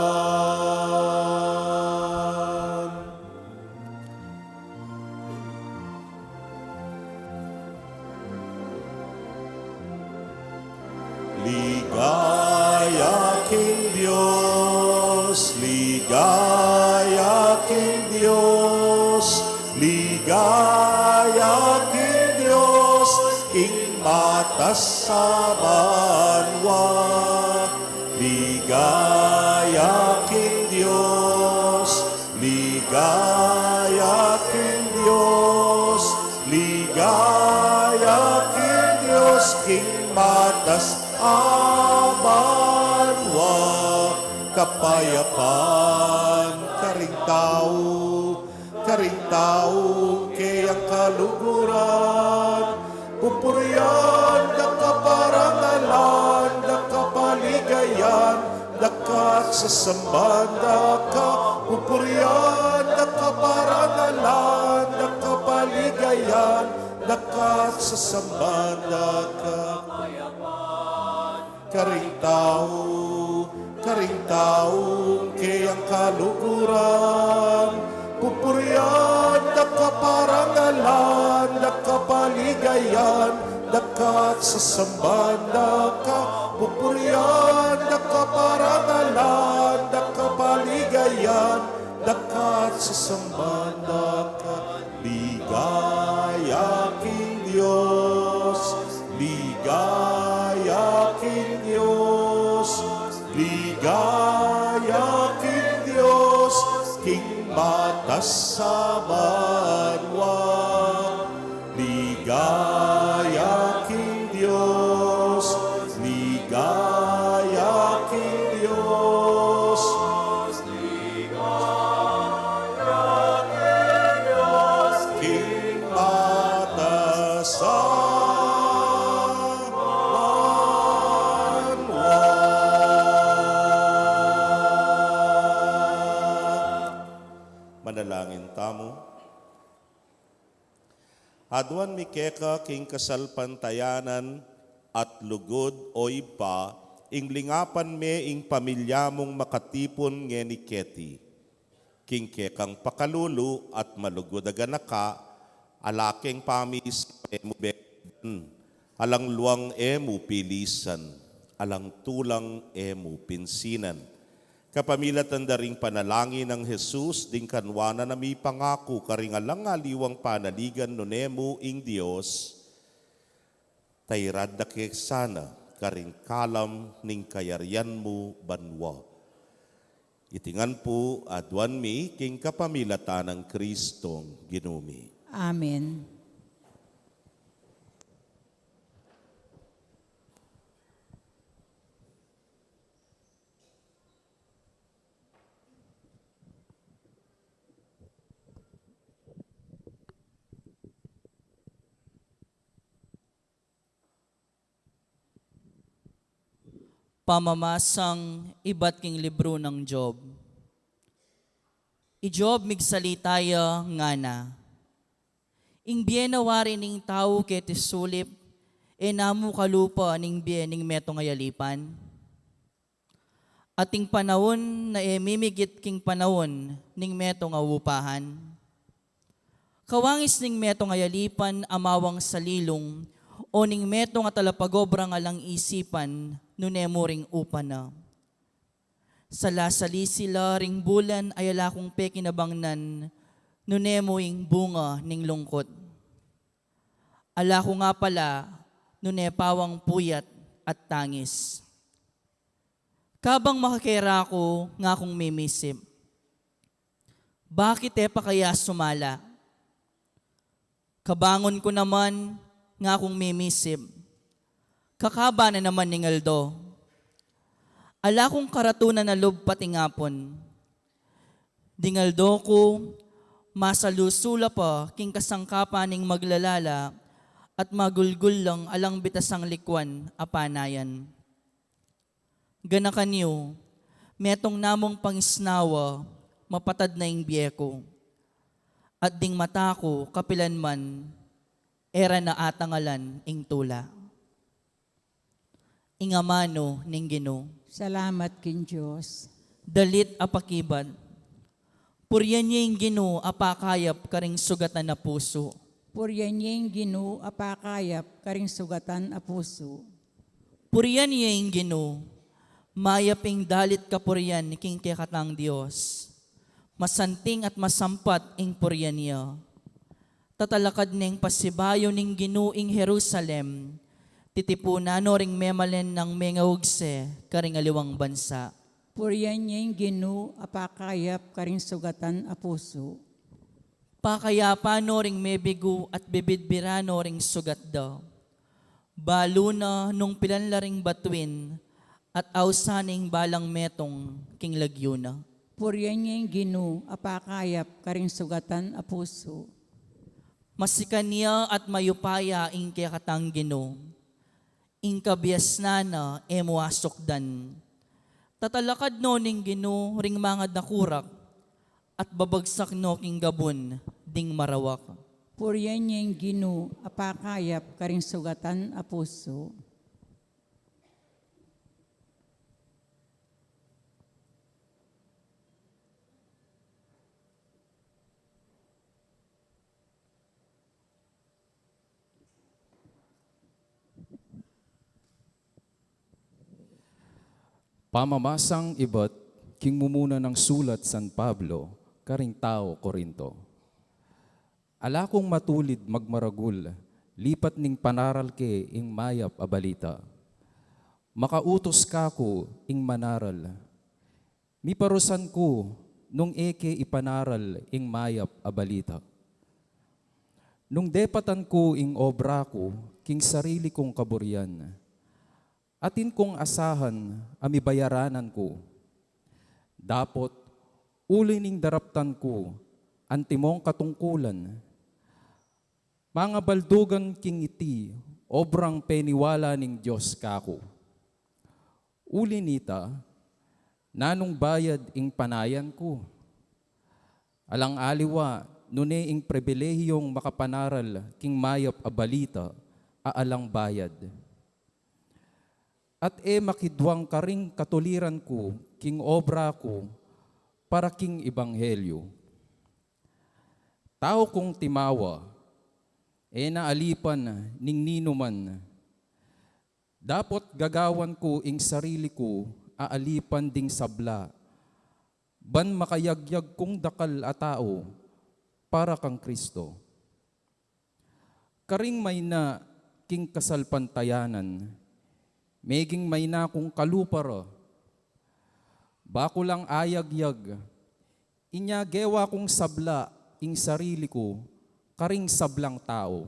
Ligaya king Dios, ligaya king Dios, ligaya king Dios, king matas a banua. Ligaya king Dios, ligaya king Dios, ligaya king Dios, king matas a banua. Kapayapan karing tau, karing taung keyang kaluguran. Pupurian da ka, parangalan da ka, paligayan da ka, sasamban da ka. Pupurian da ka, parangalan da ka, paligayan da ka, sasamban da ka. Karing tau, karing taung keyang kaluguran. Pupurian da ka, parangalan da ka, paligayan da ka, sasamban da ka. Pupurian da ka, parangalan da ka, paligayan da ka, sasamban da ka. Ligaya king Dios, ligaya king Dios, ligaya king Dios, king matas a banua. Ligaya king Dios, ligaya king Dios, ligaya king Dios, king Aduan mi keka king kasalpantayanan at lugud, O Ibpa, ing lingapan me ing pamilya mung makatipun ngeni keti. King kekang pakalulu at malugud a ganaka, ala keng pamisan e mu bebeddan, alang luang e mu pilisan, alang tulang e mu pinsinan. Kapamilatan da ring panalangin nang Jesus, ding kanwa na mipangaku karing alang aliwang panaligan nune mu ing Dios, tayran da ke sana karing kalam ning kayarian mu banua. Iti ngan pu aduan mi king kapamilatan nang Kristong Ginu mi. Amen. Pamamasang ibat king libru nang Job. I Job migsalita ya ngana, "Ing bie na wari ning tau keti sulip, e na mu kalupa ning bie ning metung a yalipan? Ating panaun na e mimigit king panaun ning metung a upahan? Kawangis ning metung a yalipan a mawang salilung, o ning metung a talapagobra ngan alang isipan, nune mu ring upa na? Salasali sila ring bulan a ala kung pekinabangnan, nune mu ing bunga ning lungkut? Ala ku nga pala, nune pawang puyat at tangis. Kabang makakera ku, ngakung mimisip, bakit e pa kaya sumala? Kabangun ku naman, ngakung mimisip, kakaba na naman ning aldo. Ala kung karatunan a lub pating apun. Ding aldo ku, masalusu la pa king kasangkapan ning maglalala at magulgul lang alang bitasang likuan a panayan. Ganakan yu, metung na mung pangisnawa, mapatad na ing bie ku. At ding mata ku, kapilan man, e ra na atangalan ing tula." Ing amanu ning Ginu. Salamat king Dios. Dalit a pakibat. Purian ye ing Ginu a pakayap karing sugatan a pusu. Purian ye ing Ginu a pakayap karing sugatan a pusu. Purian ye ing Ginu, mayap ing dalit kapurian king kekatang Dios. Masanting at masampat ing purian ya. Tatalakad neng pasibayu ning Ginu ing Jerusalem, titipunan no ring memalen nang mengaugse karing aliwang bansa. Purian ye ing Ginu a pakayap karing sugatan a pusu. Pakayapan no ring mebigu at bibidbiran no ring sugat da. Balu na nung pilan la ring batuin at ausan ing balang metung king lagyu na. Purian ye ing Ginu a pakayap karing sugatan a pusu. Masikan ya at mayupaya ing kekatang Ginu. Ing kabiasnan na e mu asukdan. Tatalakad no ning Ginu ring mangad a kurak, at babagsak no king gabun ding marawak. Purian ye ing Ginu a pakayap karing sugatan a pusu. Pamamasang ibat king mumuna nang sulat San Pablo karing tau Corinto. Ala kung matulid magmaragul, lipat ning panaral ke ing mayap a balita. Makautus kaku ing manaral. Miparusan ku nung e ke ipanaral ing mayap a balita. Nung depatan ku ing obra ku king sarili kung kaburian, atin kung asahan a mibayaranan ku. Dapot, uli ning daraptan ku antimong katungkulan, mangabaldugan king iti obrang peniwala ning Dios kaku. Uli nita, nanung bayad ing panayan ku? Alang aliwa nune ing pribilehiyung makapanaral king mayap a balita a alang bayad. At e makiduang karing katuliran ku king obra ku para king ebanghelyu. Tau kung timawa, e na alipan ning ninuman. Dapot gagawan ku ing sarili ku a alipan ding sabla, ban makayagyag kung dakal a tau para kang Kristo. Karing maina king kasalpantayanan, meging maina kung kalupa ra. Ba ku lang ayagyag, inya gewa kung sabla ing sarili ku karing sablang tau.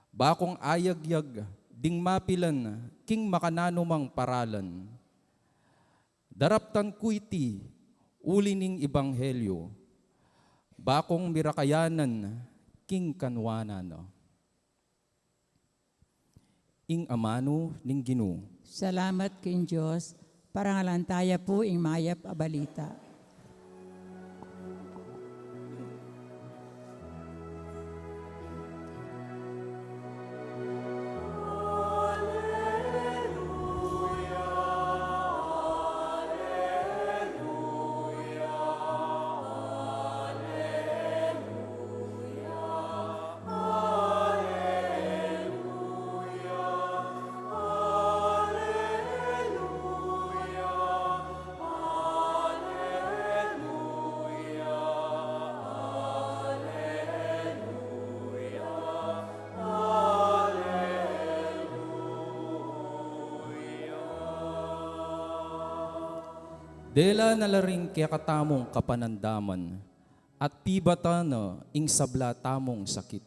Ba kung ayagyag ding mapilan king makananumang paralan. Daraptan ku iti uli ning ebanghelyu, ba kung mirakayanan king kanwanan. Ing amanu ning Ginu. Salamat king Dios, parangalan taya pu ing mayap a balita. Dela na la ring kekatamung kapanandaman at pibatan na ing sabla tamung sakit.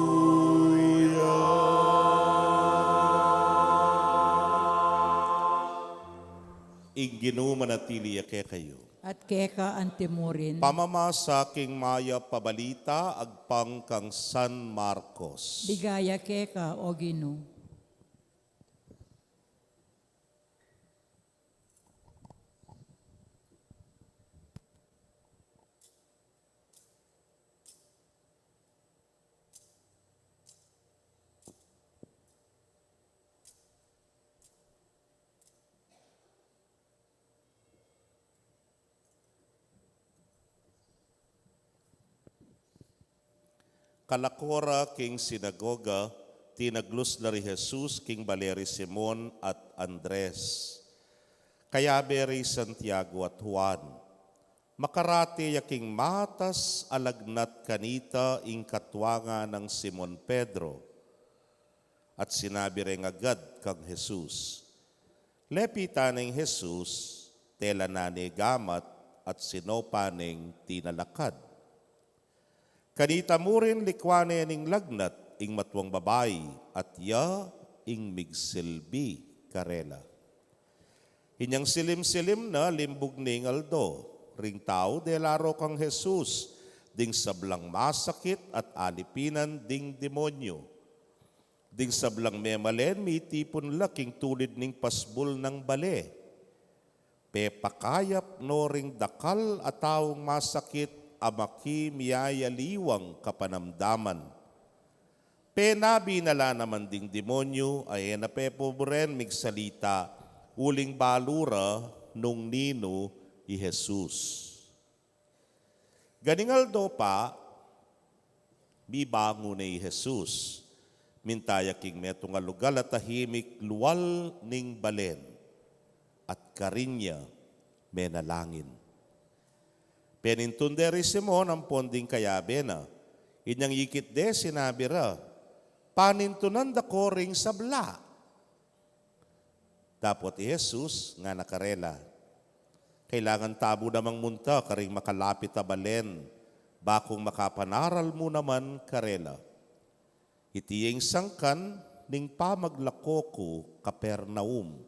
Alleluia. Ing Ginu manatili ya kekayu. At keka antimurin. Pamamasa king mayap a balita agpang kang San Marcos. Ligaya keka, O Ginu. Kalako ra king sinagoga, tinaglus la ri Jesus king bale ri Simon at Andres, kayabe ri Santiago at Juan. Makarate ya king matas a lagnat kanita ing katuangan nang Simon Pedro. At sinabi reng agad kang Jesus. Lepitan neng Jesus, tela na ne gamat at sinopa neng tinalakad. Kanita mu rin likwan ne ning lagnat ing matuang babai at ya ing migsilbi karela. Inyang silim-silim na, limbug ne ing aldo, ring tau dela ro kang Jesus, ding sablang masakit at alipinan ding demonyo. Ding sablang memalen mitipun la king tulid ning pasbul nang bale. Pepakayap no ring dakal a taung masakit a maki miyayaliwang kapanamdaman. Penabi na la naman ding demonyo a e na pepaburen migsalita uling balu ra nung ninu i Jesus. Ganing aldo pa, mibangun ne i Jesus. Minta ya king metung a lugal a tahimik lual ning balen, at karin ya menalangin. Penintun de ri Simon ampon ding kayabe na. Inyang ikit de, sinabi ra, "Panintunan da ko ring sabla." Dapot i Jesus ngana karela, "Kailangan tamu namang munta karing makalapit a balen, bakung makapanaral mu naman karela." Iti ya ing sangkan ning pamaglako ku Capernaum.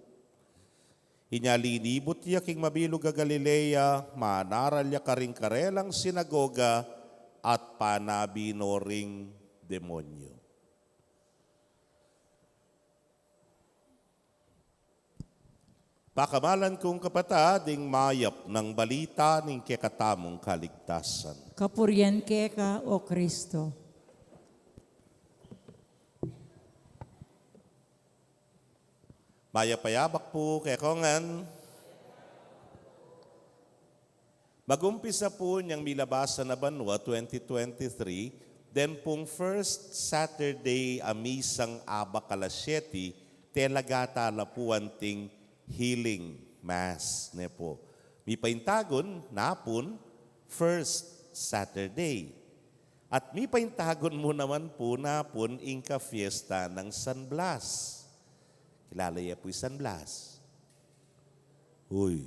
Inya linibut ya king mabilug a Galilea, manaral ya karing karelang sinagoga, at panabi no ring demonyo. Pakamalan kung kapatad, ing mayap nang balita ning kekatamung kaligtasan. Kapurian keka, O Kristo. Mayap a yabak pu kekongan. Magumpisa pu inyang milabasan a banua twenty twenty-three, den pung first Saturday a misang abak alas siyete, talaga tala pu anting healing mass, ne pu. Mipaintagun na pun first Saturday. At mipaintagun mu naman pu na pun ing kafiesta nang San Blas. Kilala ye pu i San Blas? Uy.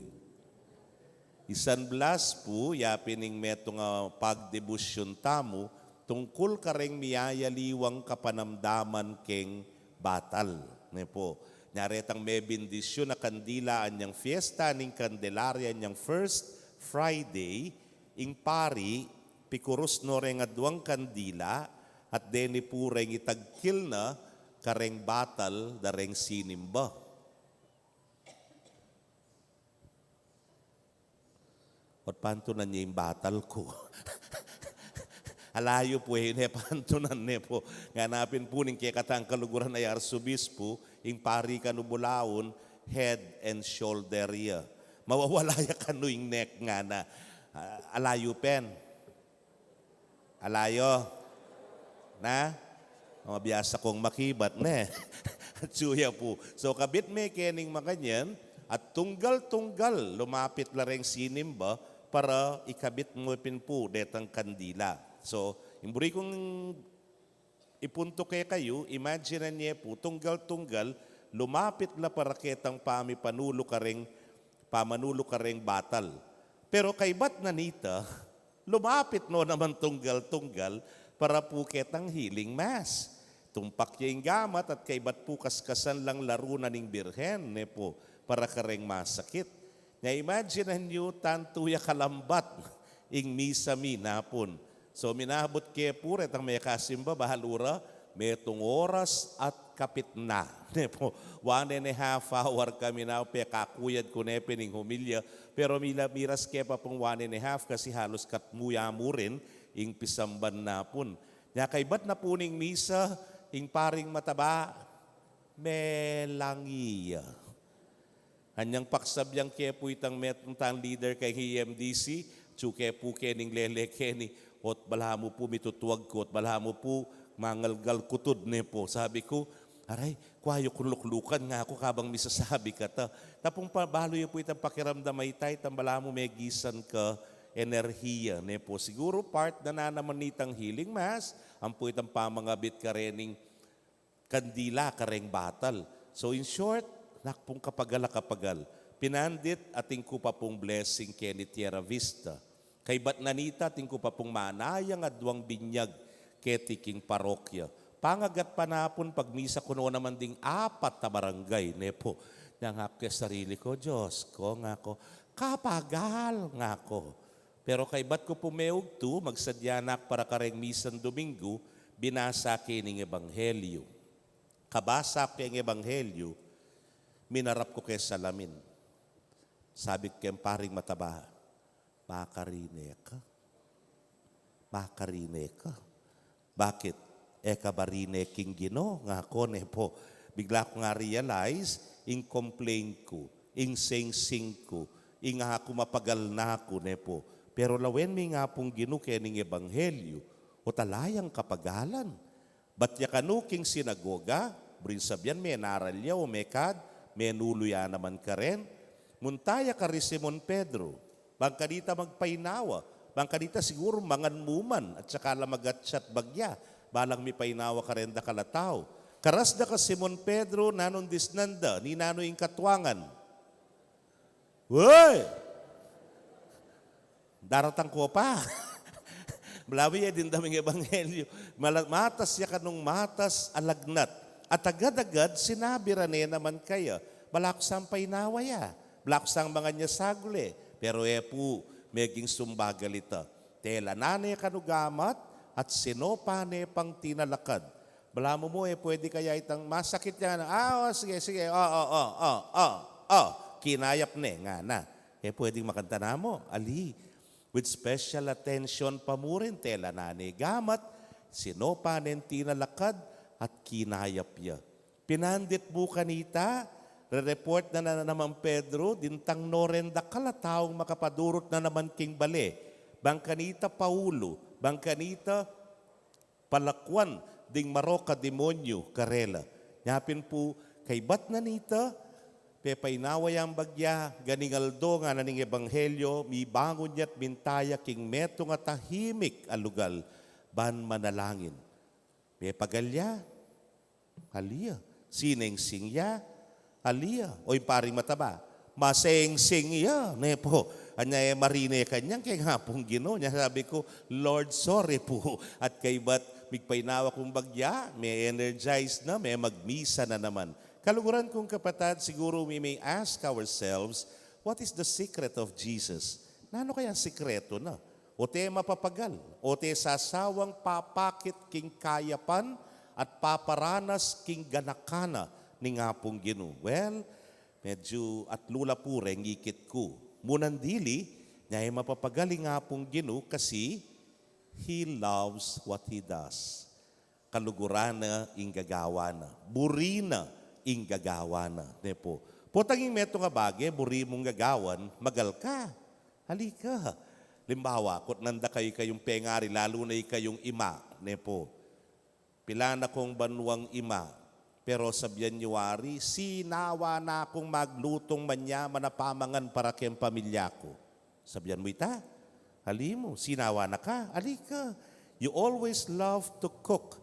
I San Blas pu, ya pin ing metung a pagdebusyun tamu, tungkul kareng miyayaliwang kapanamdaman keng batal, ne pu. Nya retang mebindisyun a kandila anyang fiesta ning Candelaria anyang first Friday, ing pari, pikurus no reng aduang kandila, at deni pu reng itagkil na kareng batal da reng sinimba. Ot pantunan ye ing batal ku. Ala yu pu, e ne pantunan ne pu. Ngana pin pu ning kekatang kaluguran a arsobispu, ing pari kanu bulaun, head and shoulder ya. Mawawala ya kanu ing neck ngana. Ah, ala yu pen. Ala yu. Na? Mabiasa kung makibat, ne? Atsu ya pu. So, kabit me kening makanyan, at tunggal-tunggal lumapit la reng sinimba para ikabit mu pin pu detang kandila. So, ing buri kung ipunto kekayu, imagine ye pu, tunggal-tunggal, lumapit la para ketang pamipanulu kareng, pamanulu kareng batal. Pero kaybat na nita, lumapit no naman tunggal-tunggal para pu ketang healing mass. Tumpak ya ing gamat at kaybat pu kaskasan lang laru na ning Birhen, ne pu, para kareng masakit. Nya imagine yu, tantu ya kalambat ing misa mi napun. So, minabut ke pu retang mekasimba, balu ra, metung oras at kapit na. Ne pu, one and a half hour kami na pekakuyad ku ne pin ing homilya. Pero mila-, miras ke pa pung one and a half kasi halus katmu ya mu rin ing pisamban napun. Nya kaybat na pu ning misa, ing paring mataba, melangi ya. Anyang paksabian ke pu itang metung tang leader keng E M D C, atsu ke pu kening lele keni, ot balamu pu mitutuag ku, ot balamu pu mangalgal ku tud, ne pu. Sabi ku, "Aray, kua yu kung luklukan," ngaku, "kabang misasabi kata." Tapung pa, balu yu pu itang pakiramdam a ita, itang balamu megisan ka enerhiya, ne pu. Siguru part na na naman nitang healing mass, ampo itang pamangabit karening kandila kareng batal. So, in short, nak pung kapagal a kapagal. Pinandit, atin ku pa pung blessing keni Tierra Vista. Kaybat na nita, atin ku pa pung manayang aduang binyag keti king parokya. Pangagat pa napun pagmisa ku no naman ding apat a barangay, ne pu. Nya ngaku ke sarili ku, "Dios ku," ngaku, "kapagal," ngaku. Pero kaybat ku pu meugtu, magsadya na ku para kareng misang Dominggu, binasa ke ning ebanghelyu. Kabasa ku keng ebanghelyu, minarap ku ke salamin. Sabi ku keng paring mataba, "Makarine ka? Makarine ka?" "Bakit? E ka ba rine king Ginu?" ngaku, ne pu. Bigla ku nga realize, ing complain ku, ing singsing ku, ing aku mapagal na ku, ne pu. Pero lawen mi nga pung Ginu kening ebanghelyu, ot ala yang kapagalan. Bat ya kanu king sinagoga, buring sabian menaral ya o mekad, menulu ya naman karen. Munta ya kari Simon Pedro, bang kanita magpainawa, bang kanita siguru mangan mu man, at saka la magatsa at bagya, balang mipainawa karen dakal a tau. Karas da ka Simon Pedro, nanung disnan da, ninanu ing katuangan? Uy! Daratang ko pa. Balamu ya din daming ebanghelyo. Mala-, matas ya kanung matas a lagnat. At agad-agad sinabi ra ne naman kaya, "Bala ku sang painawa ya. Bala ku sang mangan ya saguli." Pero e pu, meging sumbagal ita. Tela na ne kanu gamat at sinopa ne pang tinalakad. Balamu mu, e pwede kaya itang masakit ya, ano? Ah, o, sige, sige. O, o, o, o, o, o. Kinayap ne, ngana. E pwedeng makantanan mu, ali. With special attention pa mu rin, tela na ne gamat, sinopa nen tinalakad, at kinayap ya. Pinandit mu kanita, re-report na, na naman Pedro, dintang no ren dakal a taung makapadurut na naman king bale. Bang kanita paulu, bang kanita palakuan ding marok a demonyu karela. Nya pin pu, kaybat na nita, pepainawa yang bagya, ganing aldo ngana ning ebanghelyo, mibangun ya't minta ya king metung a tahimik a lugal, ban manalangin. Pepagal ya, ali ya. Sinengsing ya, ali ya. O ing paring mataba, masengsing ya, ne pu. Anya e marine kanyan keng Apung Ginu. Nya sabi ku, "Lord, sorry pu." At kaybat migpainawa kung bagya, me-energize na, me-magmisa na naman. Kaluguran kung kapatad, siguro we may ask ourselves, what is the secret of Jesus? Nanu kaya sikretu na? O te mapapagal, o te sasawang papakit king kayapan at paparanas king ganaka na ning Apung Ginu? Well, medyu atlu la pu reng ikit ku. Munang dili, nya e mapapagal ing Apung Ginu kasi He loves what He does. Kaluguran na ing gagawan na. Buri na ing gagawan na. Ne pu. Potang ing metung a bage, buri mung gagawan, magal ka. Ali ka. Alimbawa, kutnan da kayu, ikayung pengari, lalu na ikayung ima, ne pu. Pilan na kung banuang ima. Pero sabian yu wari, sinawa na kung maglutung manyaman a pamangan para keng pamilya ku. Sabian mu ita? Ali mu, sinawa na ka, ali ka. You always love to cook.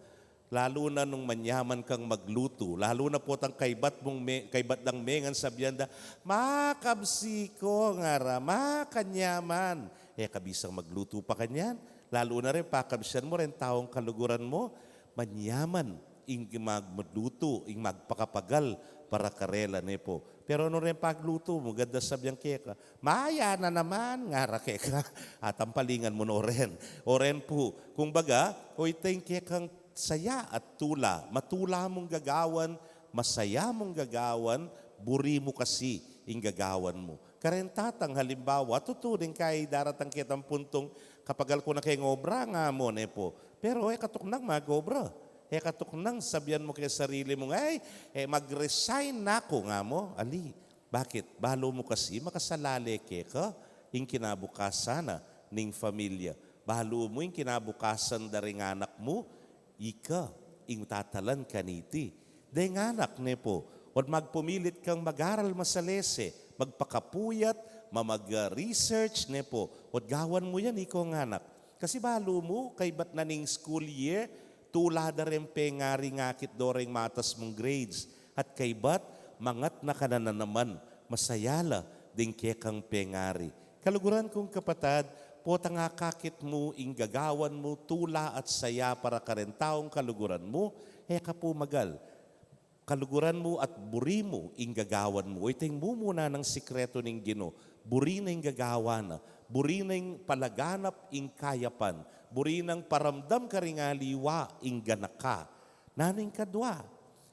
Lalu na nung manyaman kang maglutu. Lalu na potang kaybat mung me-, kaybat dang mengan, sabian da, "Makabsi ko," ngara, "makanyaman." E ka bisang maglutu pa kanyan. Lalu na rin pakabsian mu rin taung kaluguran mu, manyaman ing maglutu, ing magpakapagal para karela, ne pu. Pero nung reng paglutu mu, ganda sabian keka, "Maya na naman," ngara keka. Atampalingan mu no ren. O ren pu, kung baga, o iteng kekang saya at tula, matula mung gagawan, masaya mung gagawan, buri mu kasi ing gagawan mu. Kareng tatang, halimbawa, tutu deng kay daratang ketang puntung, "Kapagal ku na keng obra," nga mu, ne pu. Pero e ka tuknang mag-obra. E ka tuknang sabian mu keng sarili mu, "Ay, e, mag-resign na ku," nga mu. Ali, bakit? Balu mu kasi makasalale keka ing kinabukasan na ning familia. Balu mu ing kinabukasan da ring anak mu, ika ing tatalan kaniti. Deng anak, ne pu, ot magpumilit kang mag-aral masalese, magpakapuyat, mamag-research, ne pu, ot gawan mu yan, ikong anak. Kasi balu mu, kaybat na ning school year, tula da reng pengari ngakit do reng matas mung grades. At kaybat, mangat na ka na naman, masaya la ding kekang pengari. Kaluguran kung kapatad, potang akakit mu ing gagawan mu tula at saya para kareng taung kaluguran mu, e ka pumagal. Kaluguran mu at buri mu ing gagawan mu. Ito ing mumuna nang sikretu ning Ginu. Buri na ing gagawan na. Buri na ing palaganap ing kayapan. Buri nang paramdam karing aliwa ing ganaka. Nanu ing kadwa?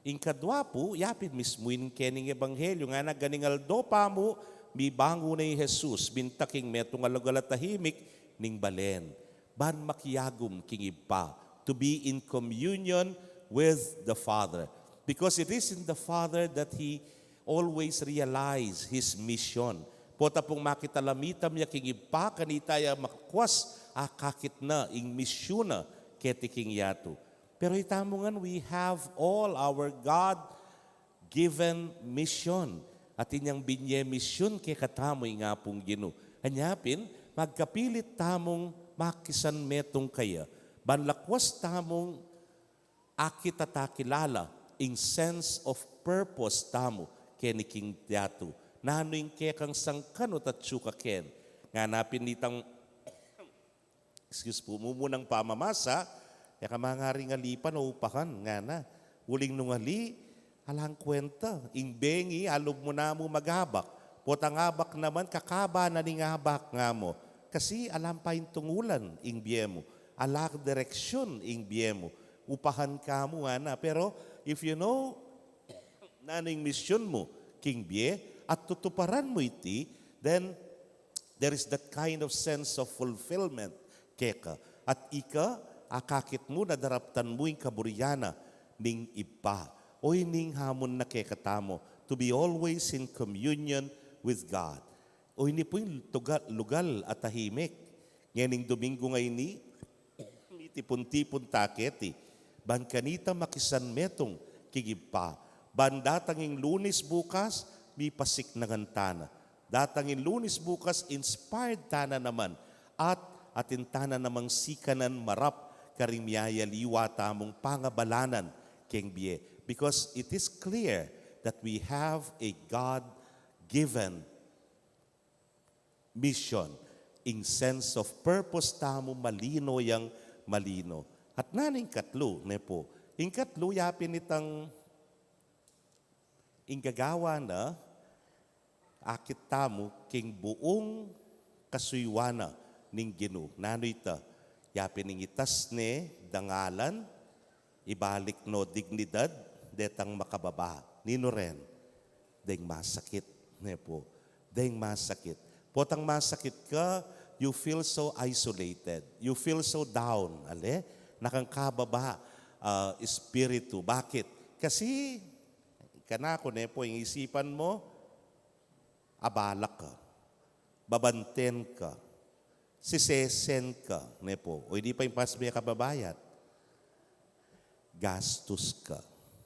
Ing kadwa pu, yapin mismu ing kening ebanghelyo, ngana, ganing aldo pa mu, mibangun ne i Jesus, binta king metung a lugal a tahimik ning balen, ban makiagum king Ibpa, to be in communion with the Father. Because it is in the Father that he always realize his mission. Pota pung makitalamitam ya king Ibpa, kanita ya makwas akakit na ing misyun na keti king yatu. Pero itamu ngan, we have all our God-given mission. Atin yang binie misyun kekatamu ing Apung Ginu. Anya pin, magkapilit tamung makisanmetung kaya. Ban lakwas tamung akit at akilala ing sense of purpose tamu keni king yatu. Nanu ing kekang sangkanut at suka ken. Ngana pin itang, excuse po, mumunang pamamasa, e ka mangaring alipan o upahan, ngana. Uling nung ali, alang kwenta, ing bengi, alub mu namu magabak. Potang abak naman, kakaba na ning abak nga mu. Kasi alang paintungulan ing bie mu. Alang direksyun ing bie mu. Upahan ka mu, ngana. Pero, if you know, nanu ing misyun mu king bie, at tutuparan mu iti, then there is that kind of sense of fulfillment keka. At ika, akakit mu na daraptan mu ing kaburian na ning Ibpa. O ining hamun na kekatamu, to be always in communion with God. O ini pu ing tuga-, lugal a tahimik. Ngening Domingo ngeni, mitipun-tipun ta keti, ban kanita makisanmetung king Ibpa. Ban datang ing Lunes bukas, mipasiknangan ta na. Datang ing Lunes bukas, inspired ta na naman. At atin ta na namang sikanan marap karing miyayaliwa tamung pangabalanan keng bie. Because it is clear that we have a God-given mission. Ing sense of purpose tamu malino yang malino. At nanu ing katlu, ne pu? Ing katlu, yapin itang ing gagawan na akit tamu king buung kasuyuan na ning Ginu. Nanu ita? Yapin ing itas ne dangalan, ibalik no dignidad detang makababa. Ninu ren? Deng masakit, ne pu. Deng masakit. Potang masakit ka, you feel so isolated. You feel so down, ale? Nakang kababa, ah, espiritu. Bakit? Kasi, kanaku, ne pu, ing isipan mu, abala ka, babanten ka, sisesen ka, ne pu. O, hindi pa ing pas me kababayat. Gastus ka.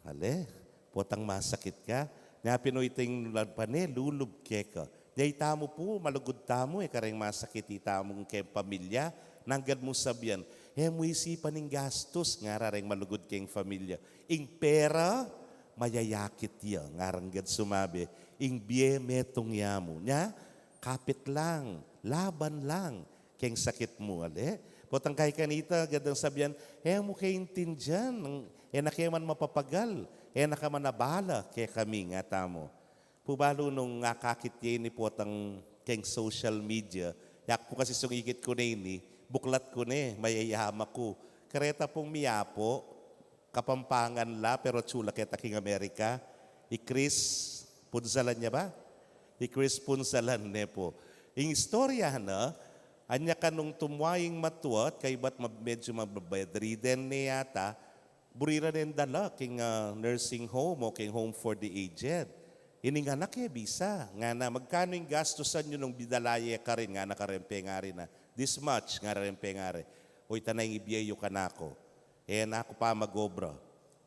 Ale, potang masakit ka. Nya pin o iting ladpan e, lulub keka. Nya itamu pu, malugud tamu, e kareng masakit itamu keng pamilya, nanggad mu sabian, e mu isipan ing gastus, ngara reng malugud keng pamilya. Ing pera, mayayakit ya, ngara nggad sumabi, ing bie metung ya mu. Nya, kapit lang, laban lang, keng sakit mu, ale? Potang kaya kanita, gadang sabian, e mu kaintindian, e na ke man mapapagal, e na ka man abala, kekami, ngatamu. Pu balu nung akakit ye ini potang keng social media, yak pu kasi sungikit ku ne ini, buklat ku ne, mayayama ku. Kareta pung miyapo, Kapampangan la, pero atiu la keta king Amerika. I Chris Punsalan ya ba? I Chris Punsalan, ne pu. Ing istorya na, anya kanung tumua ing matua, kaybat ma-, medyo ma-, bedridden ne yata, buri ra neng dala king, ah, nursing home o king home for the aged. Ining anak e bisa, ngana, magkanu ing gastusan yu nung bidala ye karin, ngana kareng pengari na. This much, ngana reng pengari. O ita na ing ibie yu kanaku. E na ku pa mag-obra,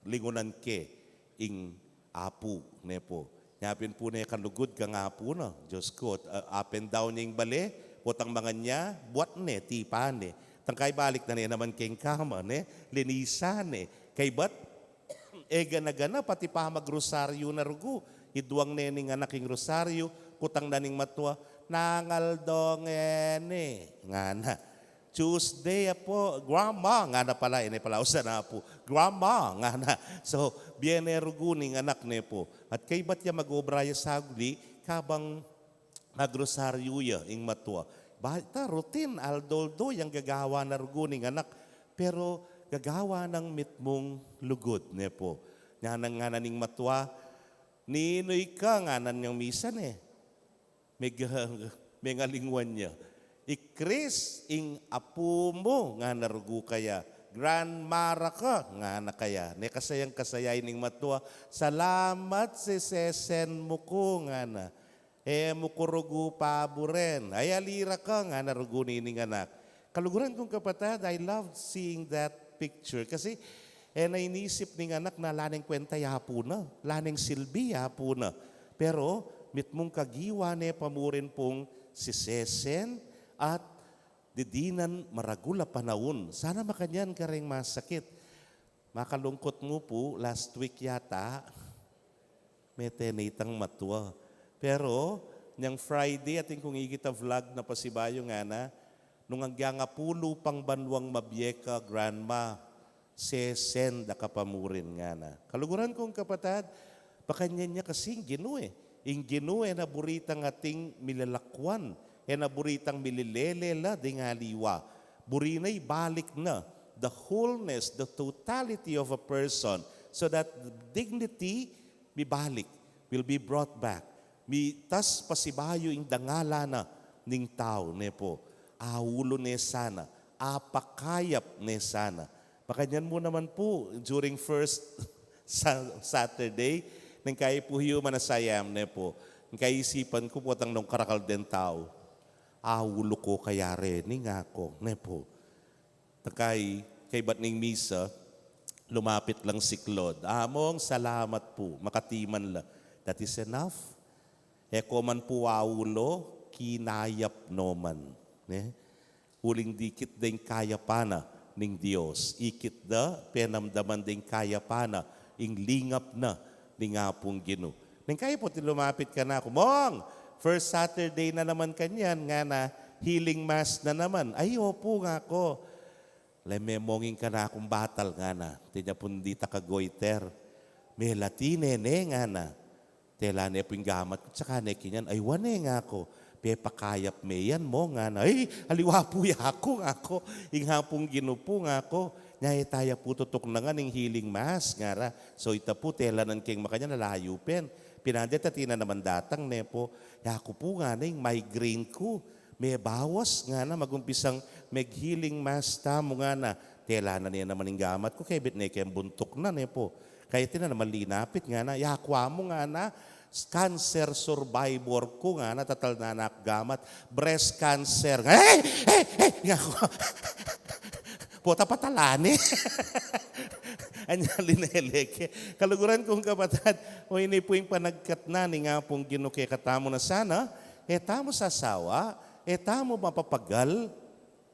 lingunan ke ing Apu, ne pu. Nya pin pu ne kalugud kang Apu na. Diyos ku, uh, up and down ya ing bale, potang mangan ya, buat ne, tipan ne. Tangka ibalik na ne naman keng kama, ne, linisan ne. Kaybat, e gana-gana, pati pamagrosaryu na rugu. Iduang ne ning anak ing rosaryu, kutang na ning matua, nangaldo ngeni, ngana. Tuesday, Apu, Grandma, ngana pala, ini pala, usan na Apu, Grandma, ngana. So, bie ne rugu ning anak, ne pu. At kaybat ya mag-obra ya sagli, kabang magrosaryu ya ing matua. Ba, ita, routine, aldo-aldo yang gagawan na rugu ning anak. Pero gagawan nang mitmung lugud, ne pu. Nya nang ngana ning matua, ninu ika, ngana neng misan e. Mega-, mengalingwan ya. I Chris, ing apu mu, ngana rugu kaya. Grandma ra ka, ngana kaya. Ne kasayang-kasaya ining matua, salamat sisesen mu ku, ngana. E mu ku rugu paburen. Ay, ali ra ka, ngana rugu nining anak. Kaluguran kung kapatad, I love seeing that picture. Kasi, E na inisip ning anak na ala neng kwenta i apu na, ala neng silbi i apu na. Pero mitmung kagiwa ne pa murin pung sisesen at didinan maragul a panaun. Sana makanyan kareng masakit. Makalungkut mu pu, last week yata, mete ne itang matua. Pero inyang Friday, atin kung ikit a vlog na pasibayu ngana, nung agyang apulu pang banwang mabie ka, grandma, sesen da ka pa murin ngana. Kaluguran kung kapatad, makanyan ya kasi ing Ginu e. Ing Ginu e na buri tang ating milalakwan, e na buri tang mililele la ding aliwa. Buri na ibalik na the wholeness, the totality of a person, so that the dignity mibalik, will be brought back. Mitas pasibayu ing dangalan na ning tau, ne pu. Aulu ne sana, apakayap ne sana. Makanyan mu naman pu, during first sa-, Saturday, neng kayi pu human a sayam, ne pu. Neng kaisipan ku potang nung karakal deng tau, aulu ku kaya reni, ngaku, ne pu. Tangkayi, kaybat ning misa, lumapit lang si Claude. "Among, salamat pu, makatiman la." "That is enough." E ko man pu aulu, kinayap no man. Ne? Uling dikit da ing kayapan na ning Dios. Ikit da, penamdaman da ing kayapan na, ing lingap na ning Apung Ginu. Neng kayi pu atin lumapit kanaku, "Mong, first Saturday na naman kanyan," ngana, "healing mass na naman." "Ay, opu," ngaku. "Leme, Mong, ing kanakung batal," ngana. Atin ya pung ditak a goiter. "Melati ne ne," ngana. Tela ne pu ing gamat ku, saka ne kinyan. "Ay, wa ne," ngaku. "Pepakayap me yan, Mong," ngana. "Ay, aliwa pu yaku," ngaku. "Ing Apung Ginu pu," ngaku. "Nya e taya pu tutuknangan ing healing mass," ngara. "So ita pu, tela nan keng makanyan, alayu pen. Pinande, atin na naman datang, ne pu." "Yaku pu," ngana, "ing migraine ku mebawas," ngana, "magumpisang meg-healing mass tamu," ngana. Tela na ne naman ing gamat ku, kebit ne keng buntuk na, ne pu. Kaya atin na naman linapit, ngana. "Yaku amu," ngana, "cancer survivor ku," ngana, tatal na nak gamat, "breast cancer." "Eh, eh, eh," ngaku. Pota patalan e. Anya linele ke. Kaluguran kung kapatad, o ini pu ing panagkat na ning Apung Ginu kekatamu na sana, e tamu sasawa, e tamu mapapagal,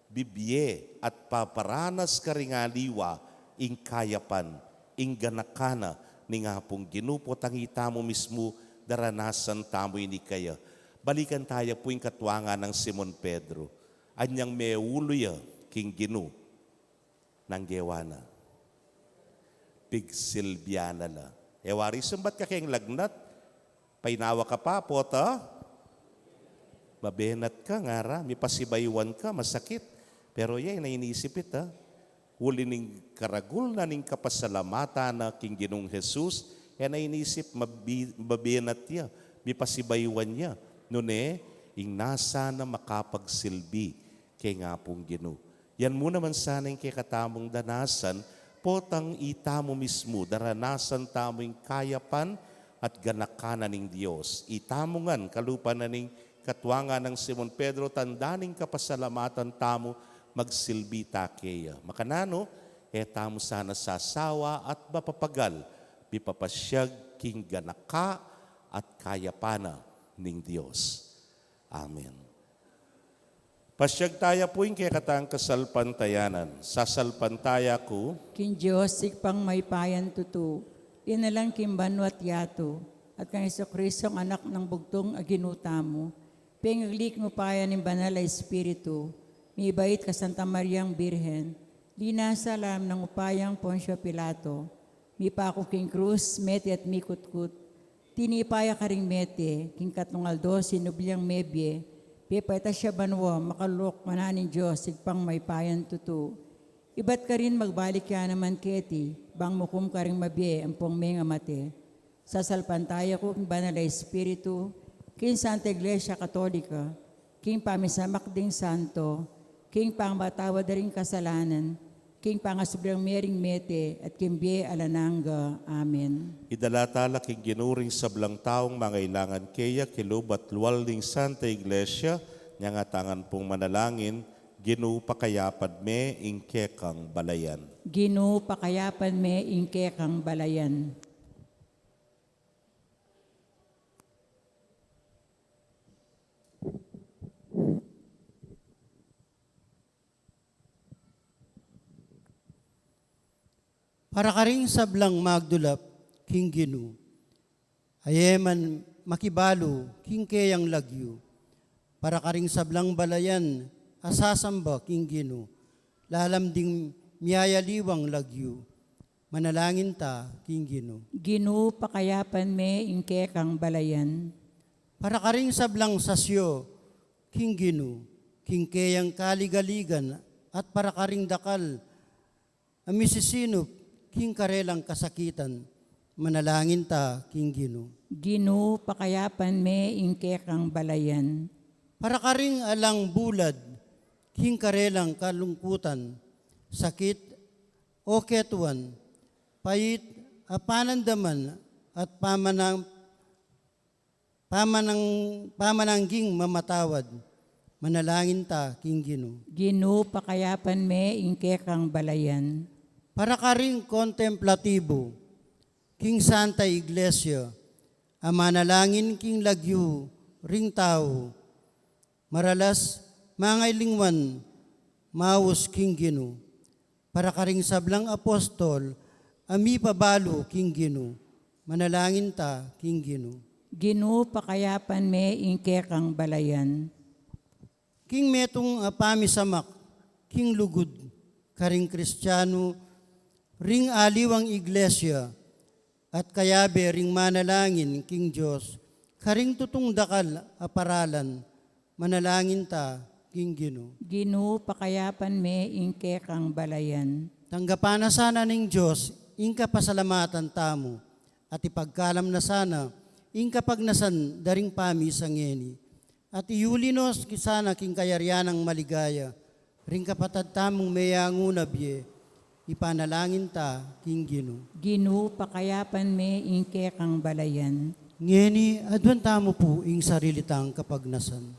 bibie at paparanas karing aliwa ing kayapan, ing ganaka na ning Apung Ginu, potang itamu mismu daranasan tamu ini kaya. Balikan taya pu ing katuangan nang Simon Pedro. Anyang meulu ya king Ginu, nanu ing gewa na? Pigsilbian na la. E wari sumbat ka keng lagnat, painawa ka pa, pota mabenat ka, ngara, mipasibayuan ka, masakit. Pero ya, e na inisip ita. Uli ning karagul na ning kapasalamatan na king Ginung Jesus, e na inisip mabi-, mabenat ya, mipasibayuan ya. Nune, ing nasa na makapagsilbi keng Apung Ginu. Yan mu naman sana ing kekatamung danasan, potang itamu mismu, daranasan tamu ing kayapan at ganaka na ning Dios. Itamu ngan, kalupa na ning katuangan nang Simon Pedro, tanda ning kapasalamatan tamu, magsilbi ta keya. Makananu, e tamu sana sasawa at mapapagal, mipapasiag king ganaka at kayapan na ning Dios. Amen. Pasiag taya pu ing kekatang kasalpantayanan. Sasalpantaya ku king Dios, Ibpang mayupayang tutu, linalang king banua't yatu, at kang Jesucristo, Anak nang bugtung a Ginu tamu, pengagli king upaya ning Banal a Espiritu, mibait kang Santa Mariang Birhen, linasa lalam ning upayang Poncio Pilato, mipaku king krus, mete at mikutkut, tinipa ya karing mete, king katlung aldo sinubli yang mebie, pepaitas ya banua, makaluluk kanan ning Dios, Ibpang mayupayang tutu. Ibat karin magbalik ya naman keti, bang mukum karing mabie ampong mengamate. Sasalpantaya ku king Banal a Espiritu, king Santa Iglesia Katolika, king pamisamak ding santo, king pangapatawad da ring kasalanan, king pangasubli lang me ring mete, at king bie alang angga. Amen. Idala tala king Ginu ring sablang taung mangailangan keya, kilub at lual ning Santa Iglesia, nyang atangan pung manalangin, Ginu, pakayapan me ing kekang balayan. Ginu, pakayapan me ing kekang balayan. Para karing sablang magdulap king Ginu, a e man makibalu king keyang lagyu. Para karing sablang balayan a sasamba king Ginu, lalam ding miyayaliwang lagyu. Manalangin ta king Ginu. Ginu, pakayapan me ing kekang balayan. Para karing sablang sasyo king Ginu, king keyang kaligaligan, at para karing dakal a misisinup king karelang kasakitan, manalangin ta king Ginu. Ginu, pakayapan me ing kekang balayan. Para karing alang bulad king karelang kalungkutan, sakit, o ketuan, pait a panandaman at pamanang pamanang, pamanangging mamatawad. Manalangin ta king Ginu. Ginu, pakayapan me ing kekang balayan. Para karing kontemplatibu king Santa Iglesia, a manalangin king lagyu ring tau, maralas mangailingwan maus king Ginu. Para karing sablang apostol a mipabalu king Ginu, manalangin ta king Ginu. Ginu, pakayapan me ing kekang balayan. King metung a pamisamak king lugud karing Kristianu ring aliwang iglesia, at kayabe ring manalangin king Dios karing tutung dakal a paralan, manalangin ta king Ginu. Ginu, pakayapan me ing kekang balayan. Tanggapan na sana ning Dios ing kapasalamatan tamu, at ipagkalam na sana ing kapagnasan da ring pamisa ngeni, at iuli no sana king kayarian nang maligaya ring kapatad tamung meyangu na bie. Ipanalangin ta king Ginu. Ginu, pakayapan me ing kekang balayan. Ngeni, aduan tamu pu ing sarili tang kapagnasan.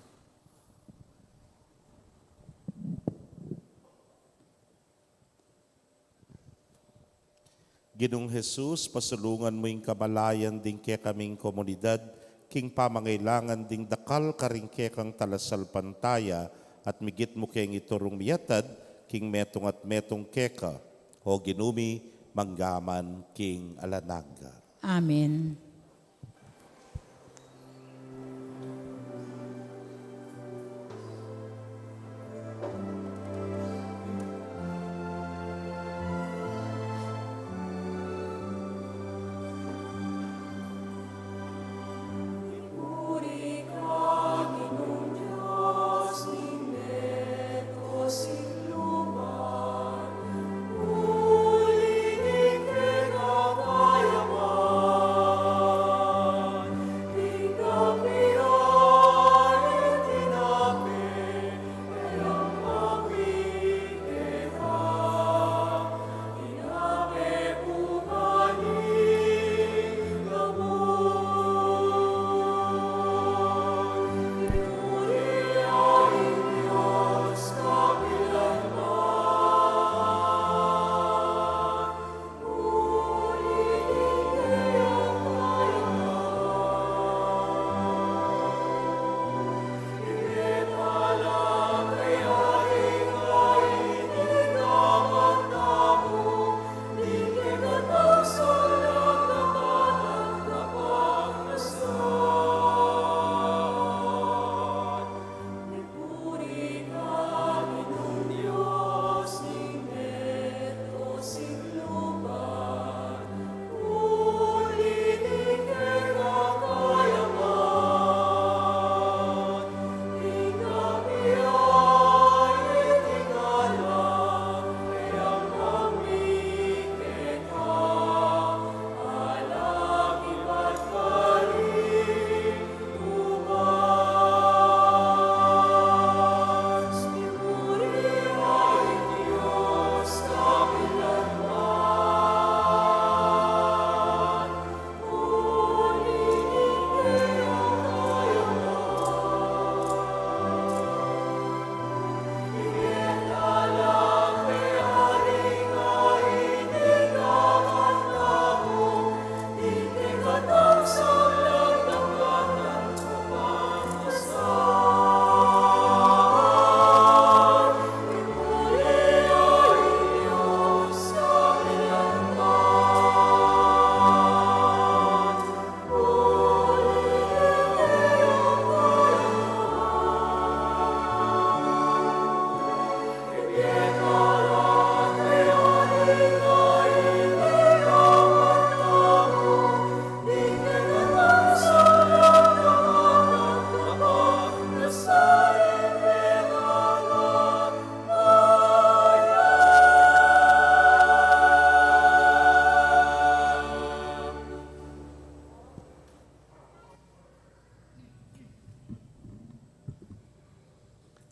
Ginung Jesus, pasulungan mu ing kamalayan ding kekaming komunidad king pamangailangan ding dakal karing kekang talasalpantaya, at migit mu keng iturung miyatad king metung at metung keka. O Ginu mi, mangga man king alang angga. Amen.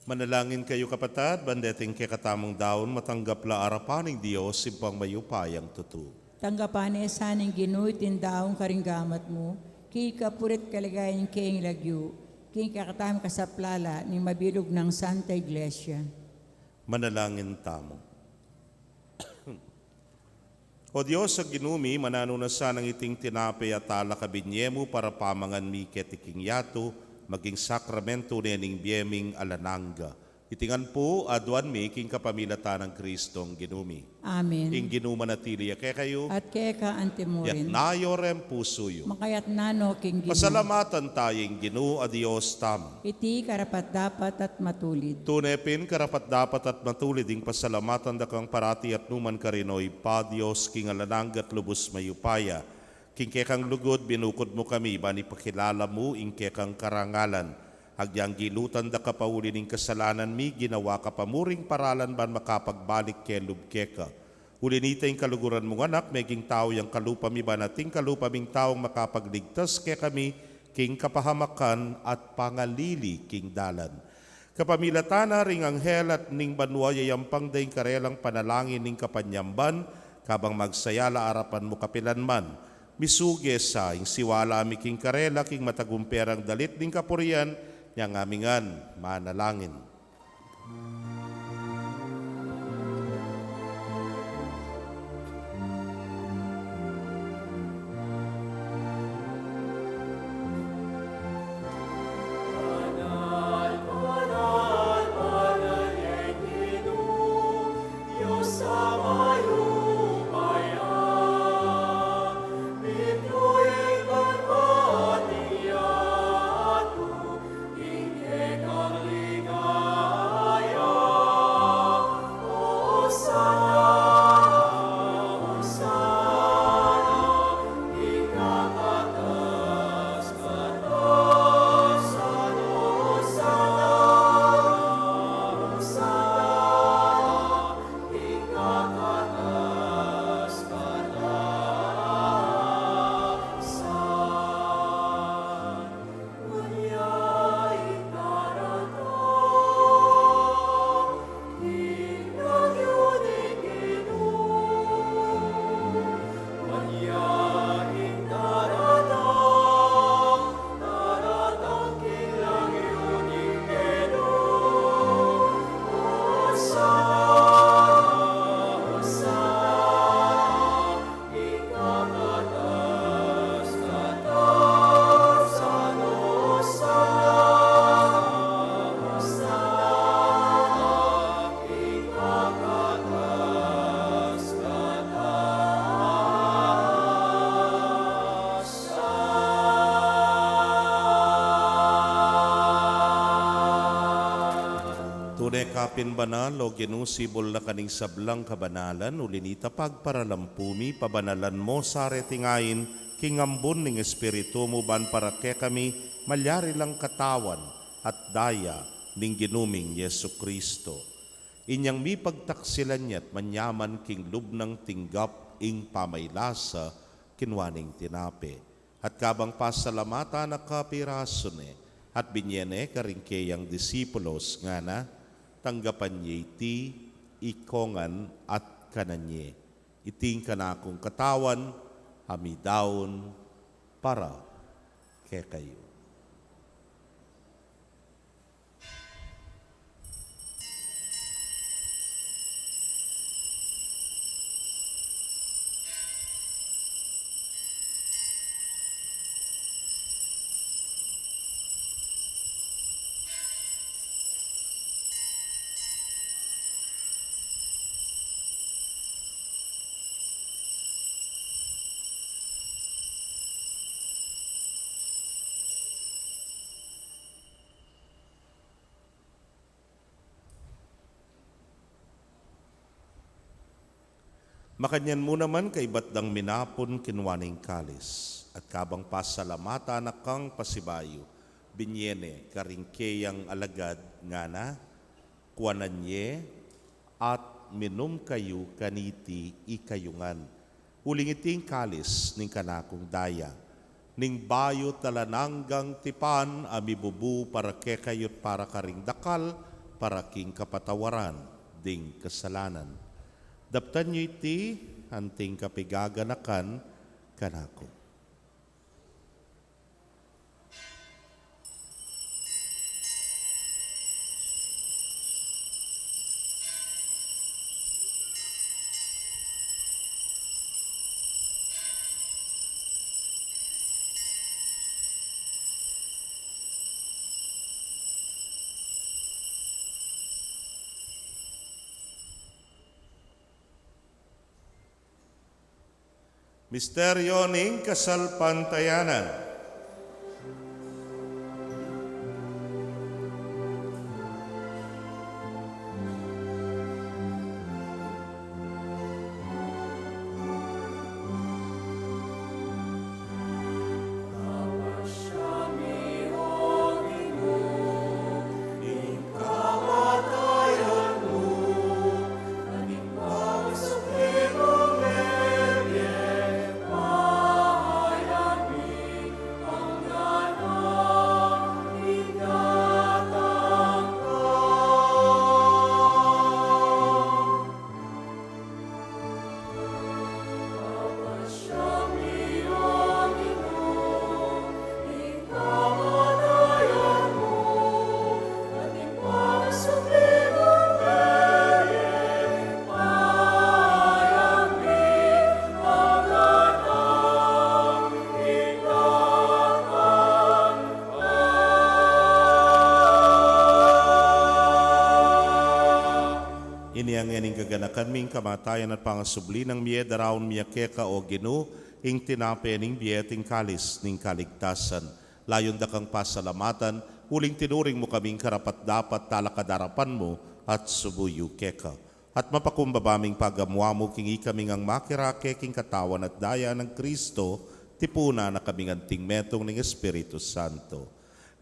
Manalangin kayu, kapatad, ban deting kekatamung daun matanggap la arapan ning Dios, Ibpang mayupayang tutu. Tanggapan na sa ning Ginu iting daun karing gamat mu, king kapurian at kaligayan ning keyang lagyu, king kekatamung kasaplalan ning mabilug nang Santa Iglesia. Manalangin tamu. O Dios a Ginu mi, mananu na sanang iting tinape at alak a binie mu para pamangan mi keti king yatu, maging sakramentu ne ning bie ming alang angga. Iti ngan pu aduan mi king kapamilatan nang Kristong Ginu mi. Amen. Ing Ginu manatili ya kekayu. At keka antimurin. Itas yu reng pusu yu. Makaitas no king Ginu. Pasalamatan taya ing Ginu a Dios tamu. Iti karapat-dapat at matulid. Tune pin karapat-dapat at matulid ing pasalamatan da kang parati at nukarin man, karin, O Ibpa, Dios king alang angga at lubus mayupaya. King kekang lugud binukud mu kami, ban ipakilala mu ing kekang karangalan. Agyang gilutan da ka pauli ning kasalanan mi, ginawa ka pa muring paralan ban makapagbalik kelub keka. Uli na nita ing kaluguran mung Anak, meging tau yang kalupa mi, ban ating kalupa ming taung makapagligtas kekami king kapahamakan at pangalili king dalan. Kapamilatan na ring anghel at ning banua yayampang da ing karelang panalangin ning kapanyamban, kabang magsaya la arapan mu kapilan man. Misuge sa ing siwala mi king karela king matagumpe rang dalit ning kapurian, inya ngan mi ngan manalangin. Tune ka pin banal, O Ginu, sibul na ka ning sablang kabanalan, uli na nita pagparalampu mi, pabanalan mu sa reting ain king ambun ning Espiritu mu, ban para kekami malyari lang katawan at daya ning Ginu ming Jesucristo. Inyang mipagtaksilan ya at manyaman king lub nang tinggap ing pamailasa, kinua ne ing tinape, at kabang pasalamatan na ka, pirasu ne, at binie ne karing keyang disipulos, ngana: Tanggapan ye iti ikongan at kanan ye. Iti ing kanakung katawan a midaun para kekayu. Makanyan mu naman, kaibat dang minapun, kinua ne ing kalis, at kabang pasalamatan na kang pasibayu, binie ne karing keyang alagad, ngana: Kuanan ye at minum kayu kaniti ikayu ngan. Uling iti ing kalis ning kanakung daya, ning bayu at alang anggang tipan a mibubu para kekayu at para karing dakal, para king kapatawaran ding kasalanan. Daptan yu iti anting kapigaganakan kanaku. Misteryo ning kasalpantayanan. Ini ngeni ing kaganakan mi, ing kamatayan at pangasubli nang mie, daraun mi keka, o Ginu, ing tinape ning bie at ing kalis ning kaligtasan. Layun da kang pasalamatan, uling tinuring mu kaming karapat-dapat talakad king arapan mu at subuyu keka. At mapakumbaba ming pagamu-amu king ikami ngang makirake king katawan at daya nang Kristo, tipunan na kaming anting metung ning Espiritu Santo.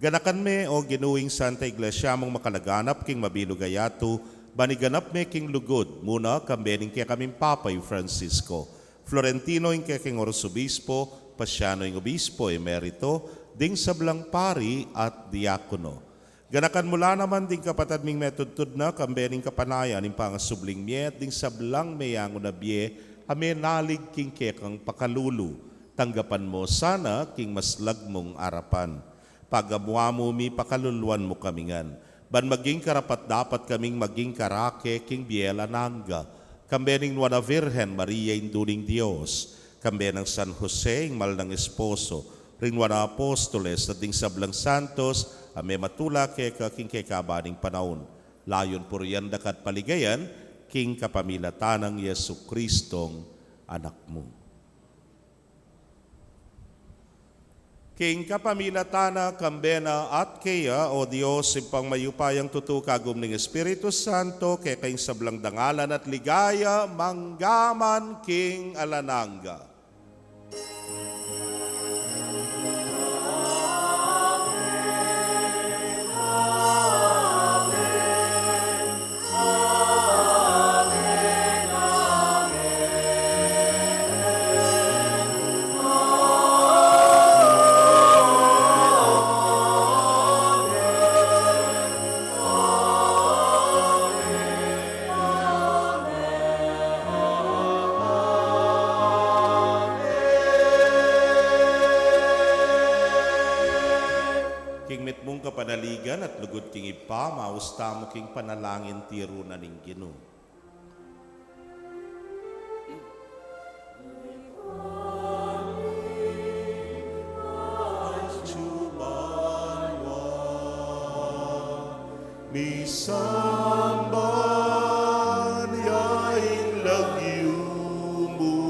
Ganakan me, o Ginu, ing Santa Iglesia mung makalaganap king mabilug a yatu, ban iganap me king lugud mu na, kambe ning kekaming Papa i Francisco, Florentino ing kekeng Arsobispo, Pasiano ing Obispo Emerito, ding sablang pari at diakono. Ganakan mu la naman ding kapatad ming metudtud na, kambe ning kapanayan ning pangasubling mie at ding sablang meyangu na bie a menalig king kekang pakalulu. Tanggapan mu la sana king maslag mung arapan. Pagamu-amu mi, pakaluluan mu kami ngan, ban maging karapat-dapat kaming maging karake king bie alang angga, kambe ning Nuan a Virgen Maria, Indu ning Dios, kambe nang San Jose, ing mal nang esposo, ring Nuan a Apostoles, at ding sablang santos a mematula keka king kekaban ning panaun. Layun purian da ka at paligayan king kapamilatan nang Jesucristong Anak mu. King kapamilatan na, kambe na, at keya, o Dios, Ibpang mayupayang tutu, kagum ning Espiritu Santo, keka ing sablang dangalan at ligaya, mangga man king alang angga. King mitmung kapanaligan at lugud king Ibpa, maus tamu king panalangin tiru na ning Ginu. Misamban ya ing lagyu mu,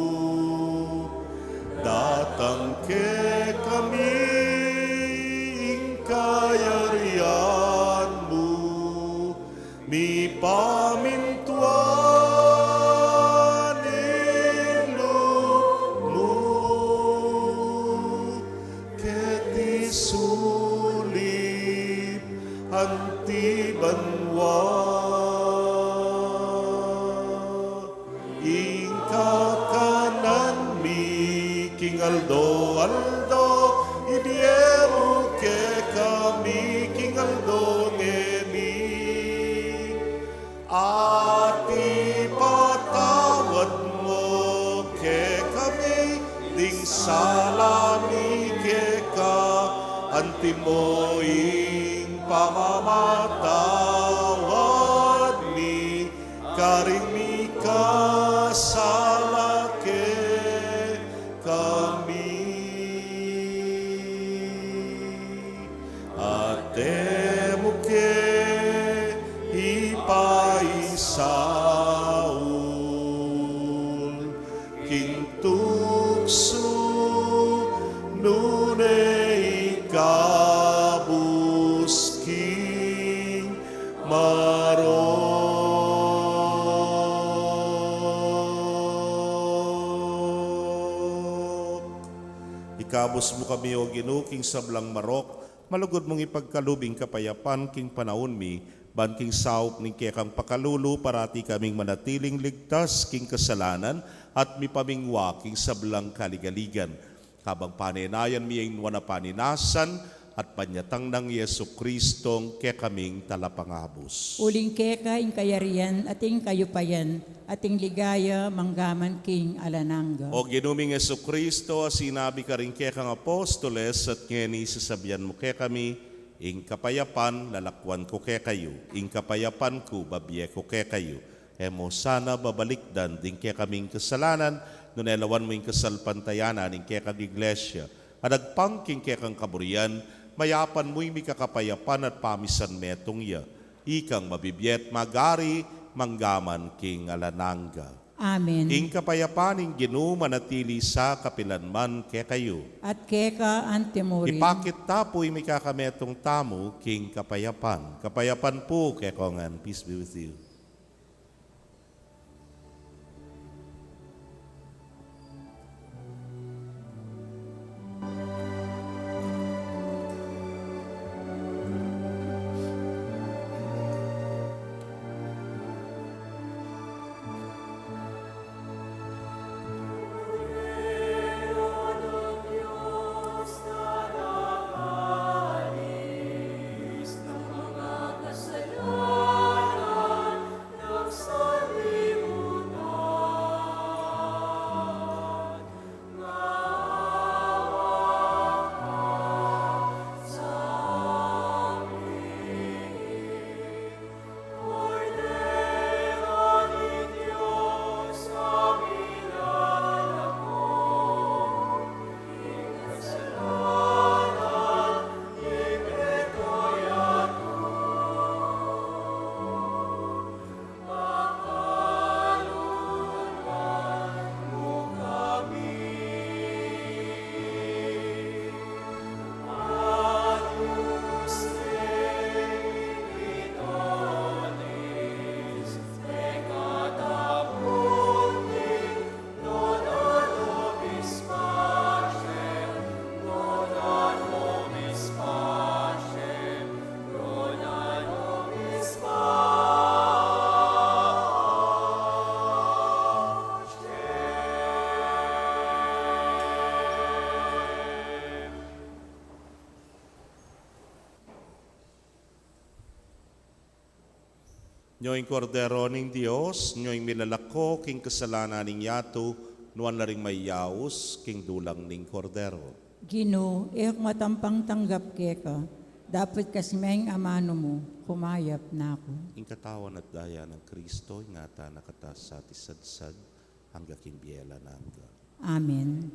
datang kekami ing kayarian mu, mipamintuan ing lub mu keti sulip anti banua. Ing kakanan mi king aldo-aldo, ibie mu kekami king aldo ngeni. At ipatawad mu kekami ding sala mi keka, antimo ing pamamatawad mi karing mikasala kekami. At e mu ke ipaisaul king tuksu, nune ikabus king marok. Ikabus mu kami, O Ginu, king sablang marok, malugud mung ipagkalub ing kapayapan king panaun mi, ban king saup ning kekang pakalulu, parati kaming manatiling ligtas king kasalanan at mipamingwa king sablang kaligaligan. Kabang panenayan mi ing nuan a paninasan at panyatang nang Jesucristong kekaming Talapangabus. Uling keka ing kayarian at ing kayupayan at ing ligaya manggaman king alang angga. O Ginu ming Jesucristo, a sinabi karing kekang apostoles, at ngeni sasabian mu kekami, ing kapayapan lalakwan ku kekayu, ing kapayapan ku babie ku kekayu. E mu sana babalikdan ding kekaming kasalanan, nune lawan mu ing kasalpantayanan ning kekang Iglesia a nagpang king kekang kaburian, mayapan mu ing mikakapayapan at pamisan metung ya. Ikang mabibie at magari manggaman king alang angga. Amen. Ing kapayapan ning Ginu manatili sa kapilan man kekayu. At keka antimurin. Ipakit ta pu ing mikakametung tamu king kapayapan. Kapayapan pu kekongan. Peace be with you. Nyo ing Kordero ning Dios, nyo ing milalako king kasalanan ning yatu, nuan la ring mayaus king dulang ning Kordero. Ginu, e ku matampang tanggap keka, dapot kasi meng amanu mu, kumayap na ku. Ing katawan at daya nang Kristo, ingatan na kata sa at isadsad, angga king bie alang angga. Amen.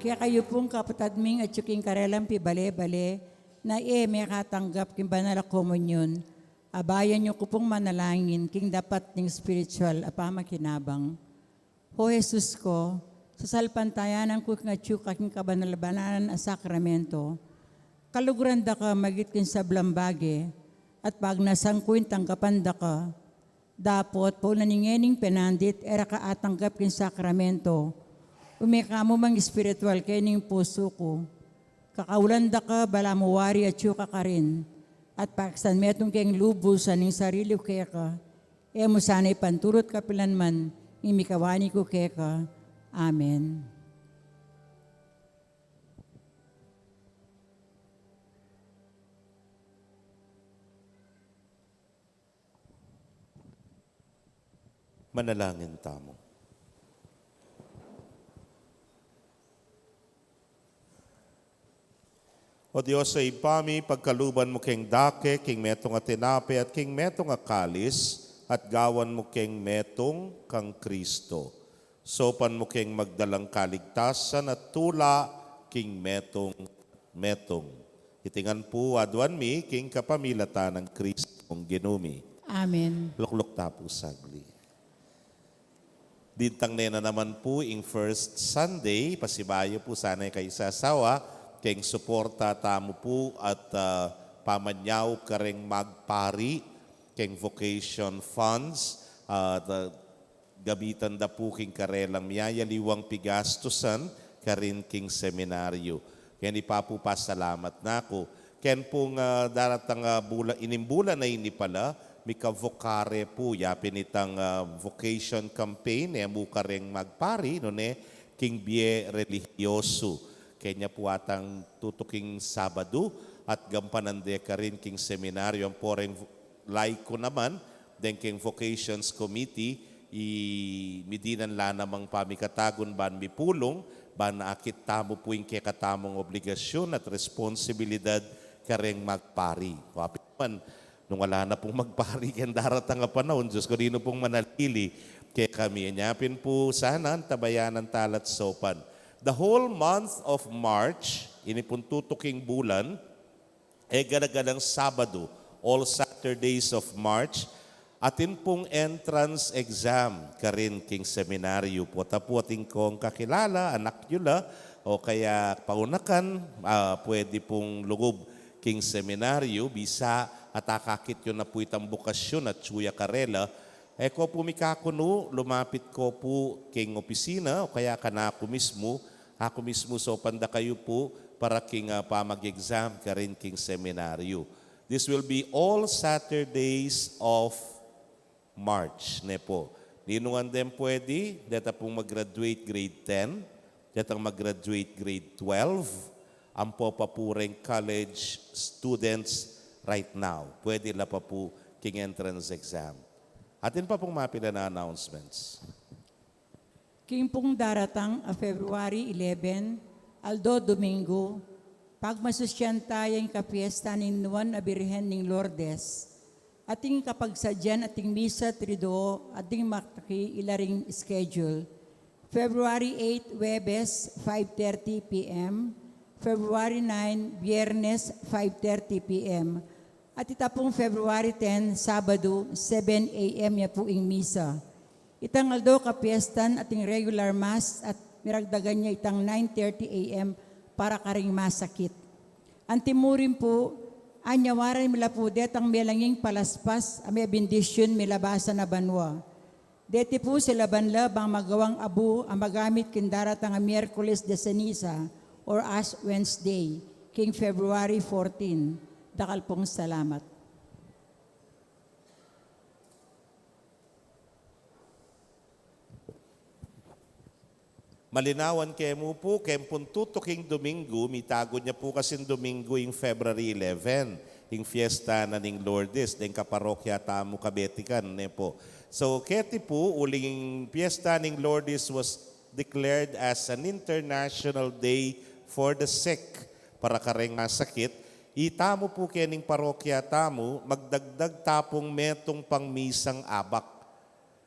Kekayu pung kapatad ming atyu king karelang pibale-bale na e mekatanggap king banal a komunyon, abayan yu ku pung manalangin king dapat ning spiritual a pamakinabang. O Jesus ku, sasalpantayanan ku king atyu ka king kabanal-banalan a sakramento, kaluguran da ka magit king sablang bage, at pagnasan ku ing tanggapan da ka. Dapot, pauli na ning ngening penandit, e ra ka atanggap king sakramento, ume ka mu mang espiritual kening pusu ku. Kakaulan da ka balamu wari atyu ka karin, at pakisan metung keng lubus ning sarili ku keka, e mu sana ipantulud kapilan man ing mikawani ku keka. Amen. Manalangin tamu. O Dios a Ibpa mi, pagkaluban mu keng dake king metung a tinape at king metung a kalis, at gawan mu keng metung kang Kristo. Saupan mu keng magdalang kaligtasan at tula king metung metung. Iti ngan pu aduan mi king kapamilatan nang Kristong Ginu mi. Amen. Lukluk ta pu sagli. Dintang ne na naman pu ing first Sunday, pasibayu pu sana e kayu sasawa keng suporta tamu pu at, ah, pamanyaup kareng magpari keng vocation funds, ah, the gamitan da pu king karelang miyayaliwang pigastusan karin king seminaryo. Keni pa pu pasalamat na ku. Ken pung, ah, daratang, ah, bula-, ining bulan a ini pala, mika-vocare pu, yapin itang, ah, vocation campaign, e mu kareng magpari, nune, king bie relihiyosu. Kenya pu atang tutuking Sabadu, at gampanan de karin king seminaryo, ampo reng laiku naman, deng keng Vocations Committee, i midinan la namang pamikatagun ban mipulung, ban akit tamu pu ing kekatamung obligasyun at responsibilidad kareng magpari. Apin man, nung ala na pung magpari keng daratang a panaun, Dios ku, ninu pung manalili kekami? Anya pin pu sana, antabayanan tala at saupan. The whole month of March, ini pung tutuking bulan, e gala-galang Sabadu, all Saturdays of March, atin pung entrance exam karin king seminaryo. Pota pu atin kong kakilala, anak yu la, o kaya paunakan, ah, pwede pung lugub king seminaryo, bisa at akakit yu na pu itang bokasyun at atyu ya karela, e ko pu mikakunu, lumapit ko pu king opisina, o kaya kanaku mismu, aku mismu saupan da kayu pu para king, ah, pamag-exam karin king seminaryo. This will be all Saturdays of March, ne pu. Ninu ngan deng pwede, deta pung mag-graduate grade ten, detang mag-graduate grade twelve, ampo pa pu reng college students right now. Pwede la pa pu king entrance exam. Atin pa pung mapilan a announcements. King pung daratang a February eleven, aldo Domingo, pagmasusyan ta ya ing kapiesta ning Nuan a Birhen ning Lourdes. Ating kapagsadyan ating misa triduo, ating makataki ila ring schedule. February eight, Huwebes, five thirty P M. February nine, Biyernes, five thirty P M. At ita pung February ten, Sabadu, seven A M ya pu ing misa. Itang aldo kapiestan ating regular mass at miragdagan ya itang nine thirty A M para karing masakit. Antimurin pu, anyawaran mi la pu detang melanging palaspas a mebendisyun milabasan a banua. Deti pu silaban la bang magawang abu a magamit king daratang a Miyerkules de Ceniza or Ash Wednesday, king February fourteen. Dakal pung salamat. Malinawan ke mu pu, keng pung tutuking Domingo, mitagun ya pu kasing Domingo ing February eleven, ing fiesta na ning Lourdes, deng kaparokya tamu Kabetikan, ne pu. So, keti pu, uling fiesta ning Lourdes was declared as an international day for the sick, para kareng masakit, itamu pu kening parokya tamu, magdagdag ta pung metung pang misang abak.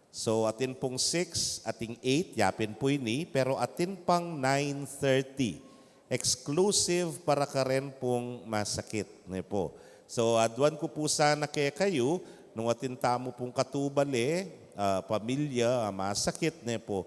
So, atin pung six, ating eight, yapin pu ini, pero atin pang nine thirty. Exclusive para karen pung masakit, ne pu. So, aduan ku pu sana kekayu, nung atin tamu pung katubale, ah, pamilya, ah, masakit, ne pu.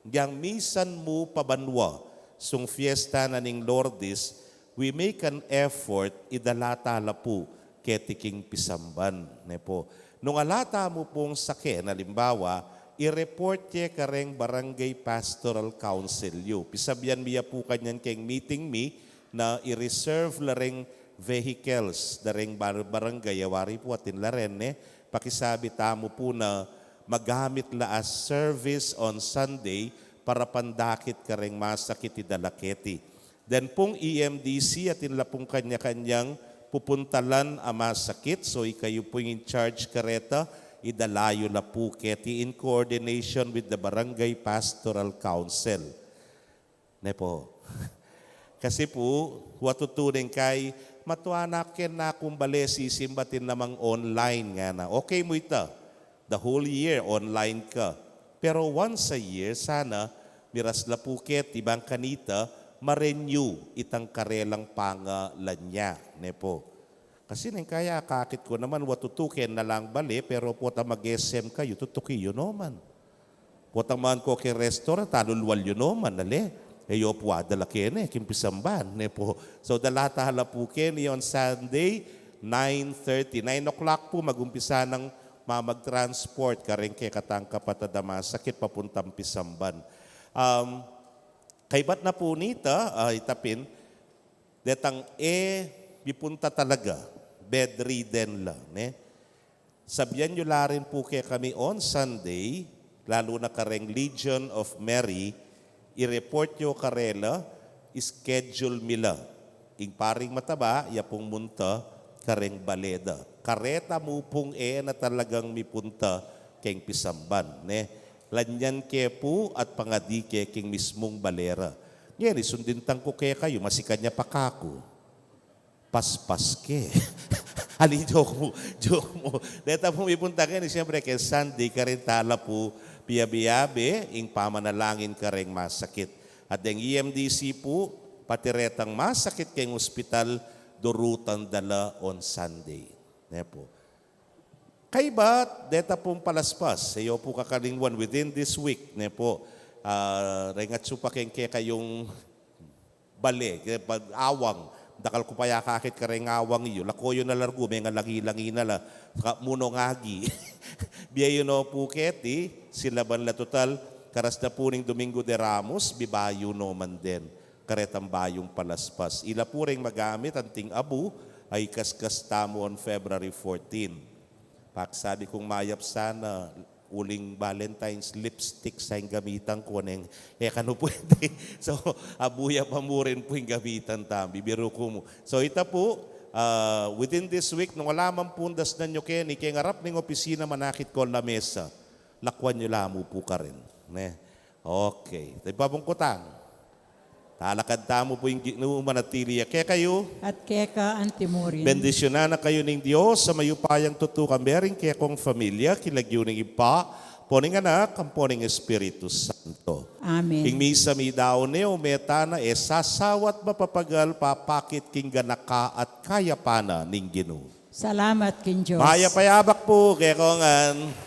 Yang misan mu pabanua, sung fiesta na ning Lourdes, we make an effort, idala ta la pu keti king pisamban, ne pu. Nung ala tamu pung sake, halimbawa, i-report ye kareng Barangay Pastoral Council yu. Pisabian mi ya pu kanyan keng meeting mi na i-reserve la reng vehicles da reng bar-, barangay, ya wari pu atin la ren, ne. Pakisabi tamu pu na magamit la as service on Sunday para pandakit kareng masakit, idala keti. Then pung E M D C, atin la pung kanya-kanyang pupuntalan a masakit. So, ikayu pung in charge kareta, idala yu la pu keti in coordination with the Barangay Pastoral Council. Ne pu. Kasi pu, watutu neng kai, matua na ken na kung bale sisimba atin namang online ngana. Okay mu ita. The whole year, online ka. Pero once a year, sana, miras la pu keti bang kanita, ma-renew itang karelang pangalan ya, ne pu. Kasi neng kaya akakit ku naman, watutu ken na lang bale, pero pota mag-S M kayu, tutuki yu no man. Pota man ko keng restaurant, alulwal yu no man, ale. E yu pu adala keni, king pisamban, ne pu. So, dala ta la pu keni on Sunday, nine thirty. Nine o'clock pu, mag-umpisa nang mamag-transport kareng kekatang kapatad a masakit papuntang pisamban. Um, kaybat na pu nita, ah, ita pin, detang e mipunta talaga, bedridden la, ne? Sabian yu la rin pu kekami on Sunday, lalu na kareng Legion of Mary, i-report yu karela, i-schedule mi la. Ing paring mataba, ya pung munta kareng bale da. Kareta mu pung e na talagang mipunta keng pisamban, ne? Lanyan ke pu at pangadi ke king mismung bale ra. Ngeni, sundin tang ku kekayu, masikan ya pa kaku. Paspas ke. Ali, joke mu, joke mu. Deta pu mipunta keni, siyempre, keng Sunday, karin ta la pu piabe-abe ing pamanalangin kareng masakit. At deng E M D C pu, pati retang masakit keng ospital, durutan da la on Sunday. Ne pu. Kaybat, deta pung palaspas, e yu pu kakalingwan within this week, ne pu. Ah, reng atsu pa keng kekayung bale, ke, pa-, awang. Dakal ku pa ya akakit kareng awang yu. Lako yu na largu, mengalangi-langi na la. Saka munong agi. Bie yu no pu keti, silaban la tutal, karas na pu ning Domingo de Ramos, bibayu no man den. Karetang bayung palaspas. Ila pu reng magamit anting abu a ikaskas tamu on February fourteen. Pagsabi kung mayap sana, uling Valentine's lipstick sa ing gamitan ku neng, e kanu pwede. So, abu ya pa mu rin pu ing gamitan tamu, bibiru ku mu. So, ita pu, ah, within this week, nung ala man pung dasnan yu keni, keng arap ning opisina manakit kong lamesa, lakwan yu la mu pu karin. Ne? Okay. Tabi pa pung kutang. Talakad tamu pu ing Ginu, manatili ya kekayu. At keka antimurin. Bendisyunan na kayu ning Dios a mayupayang tutu, kambe ring kekong familia, king lagyu ning Ibpa, ampo ning Anak, ampo ning Espiritu Santo. Amen. Ing misa midaun ne, ume tana, e sasawat mapapagal, papakit king ganaka at kayapan na ning Ginu. Salamat king Dios. Mayap a yabak pu kekongan.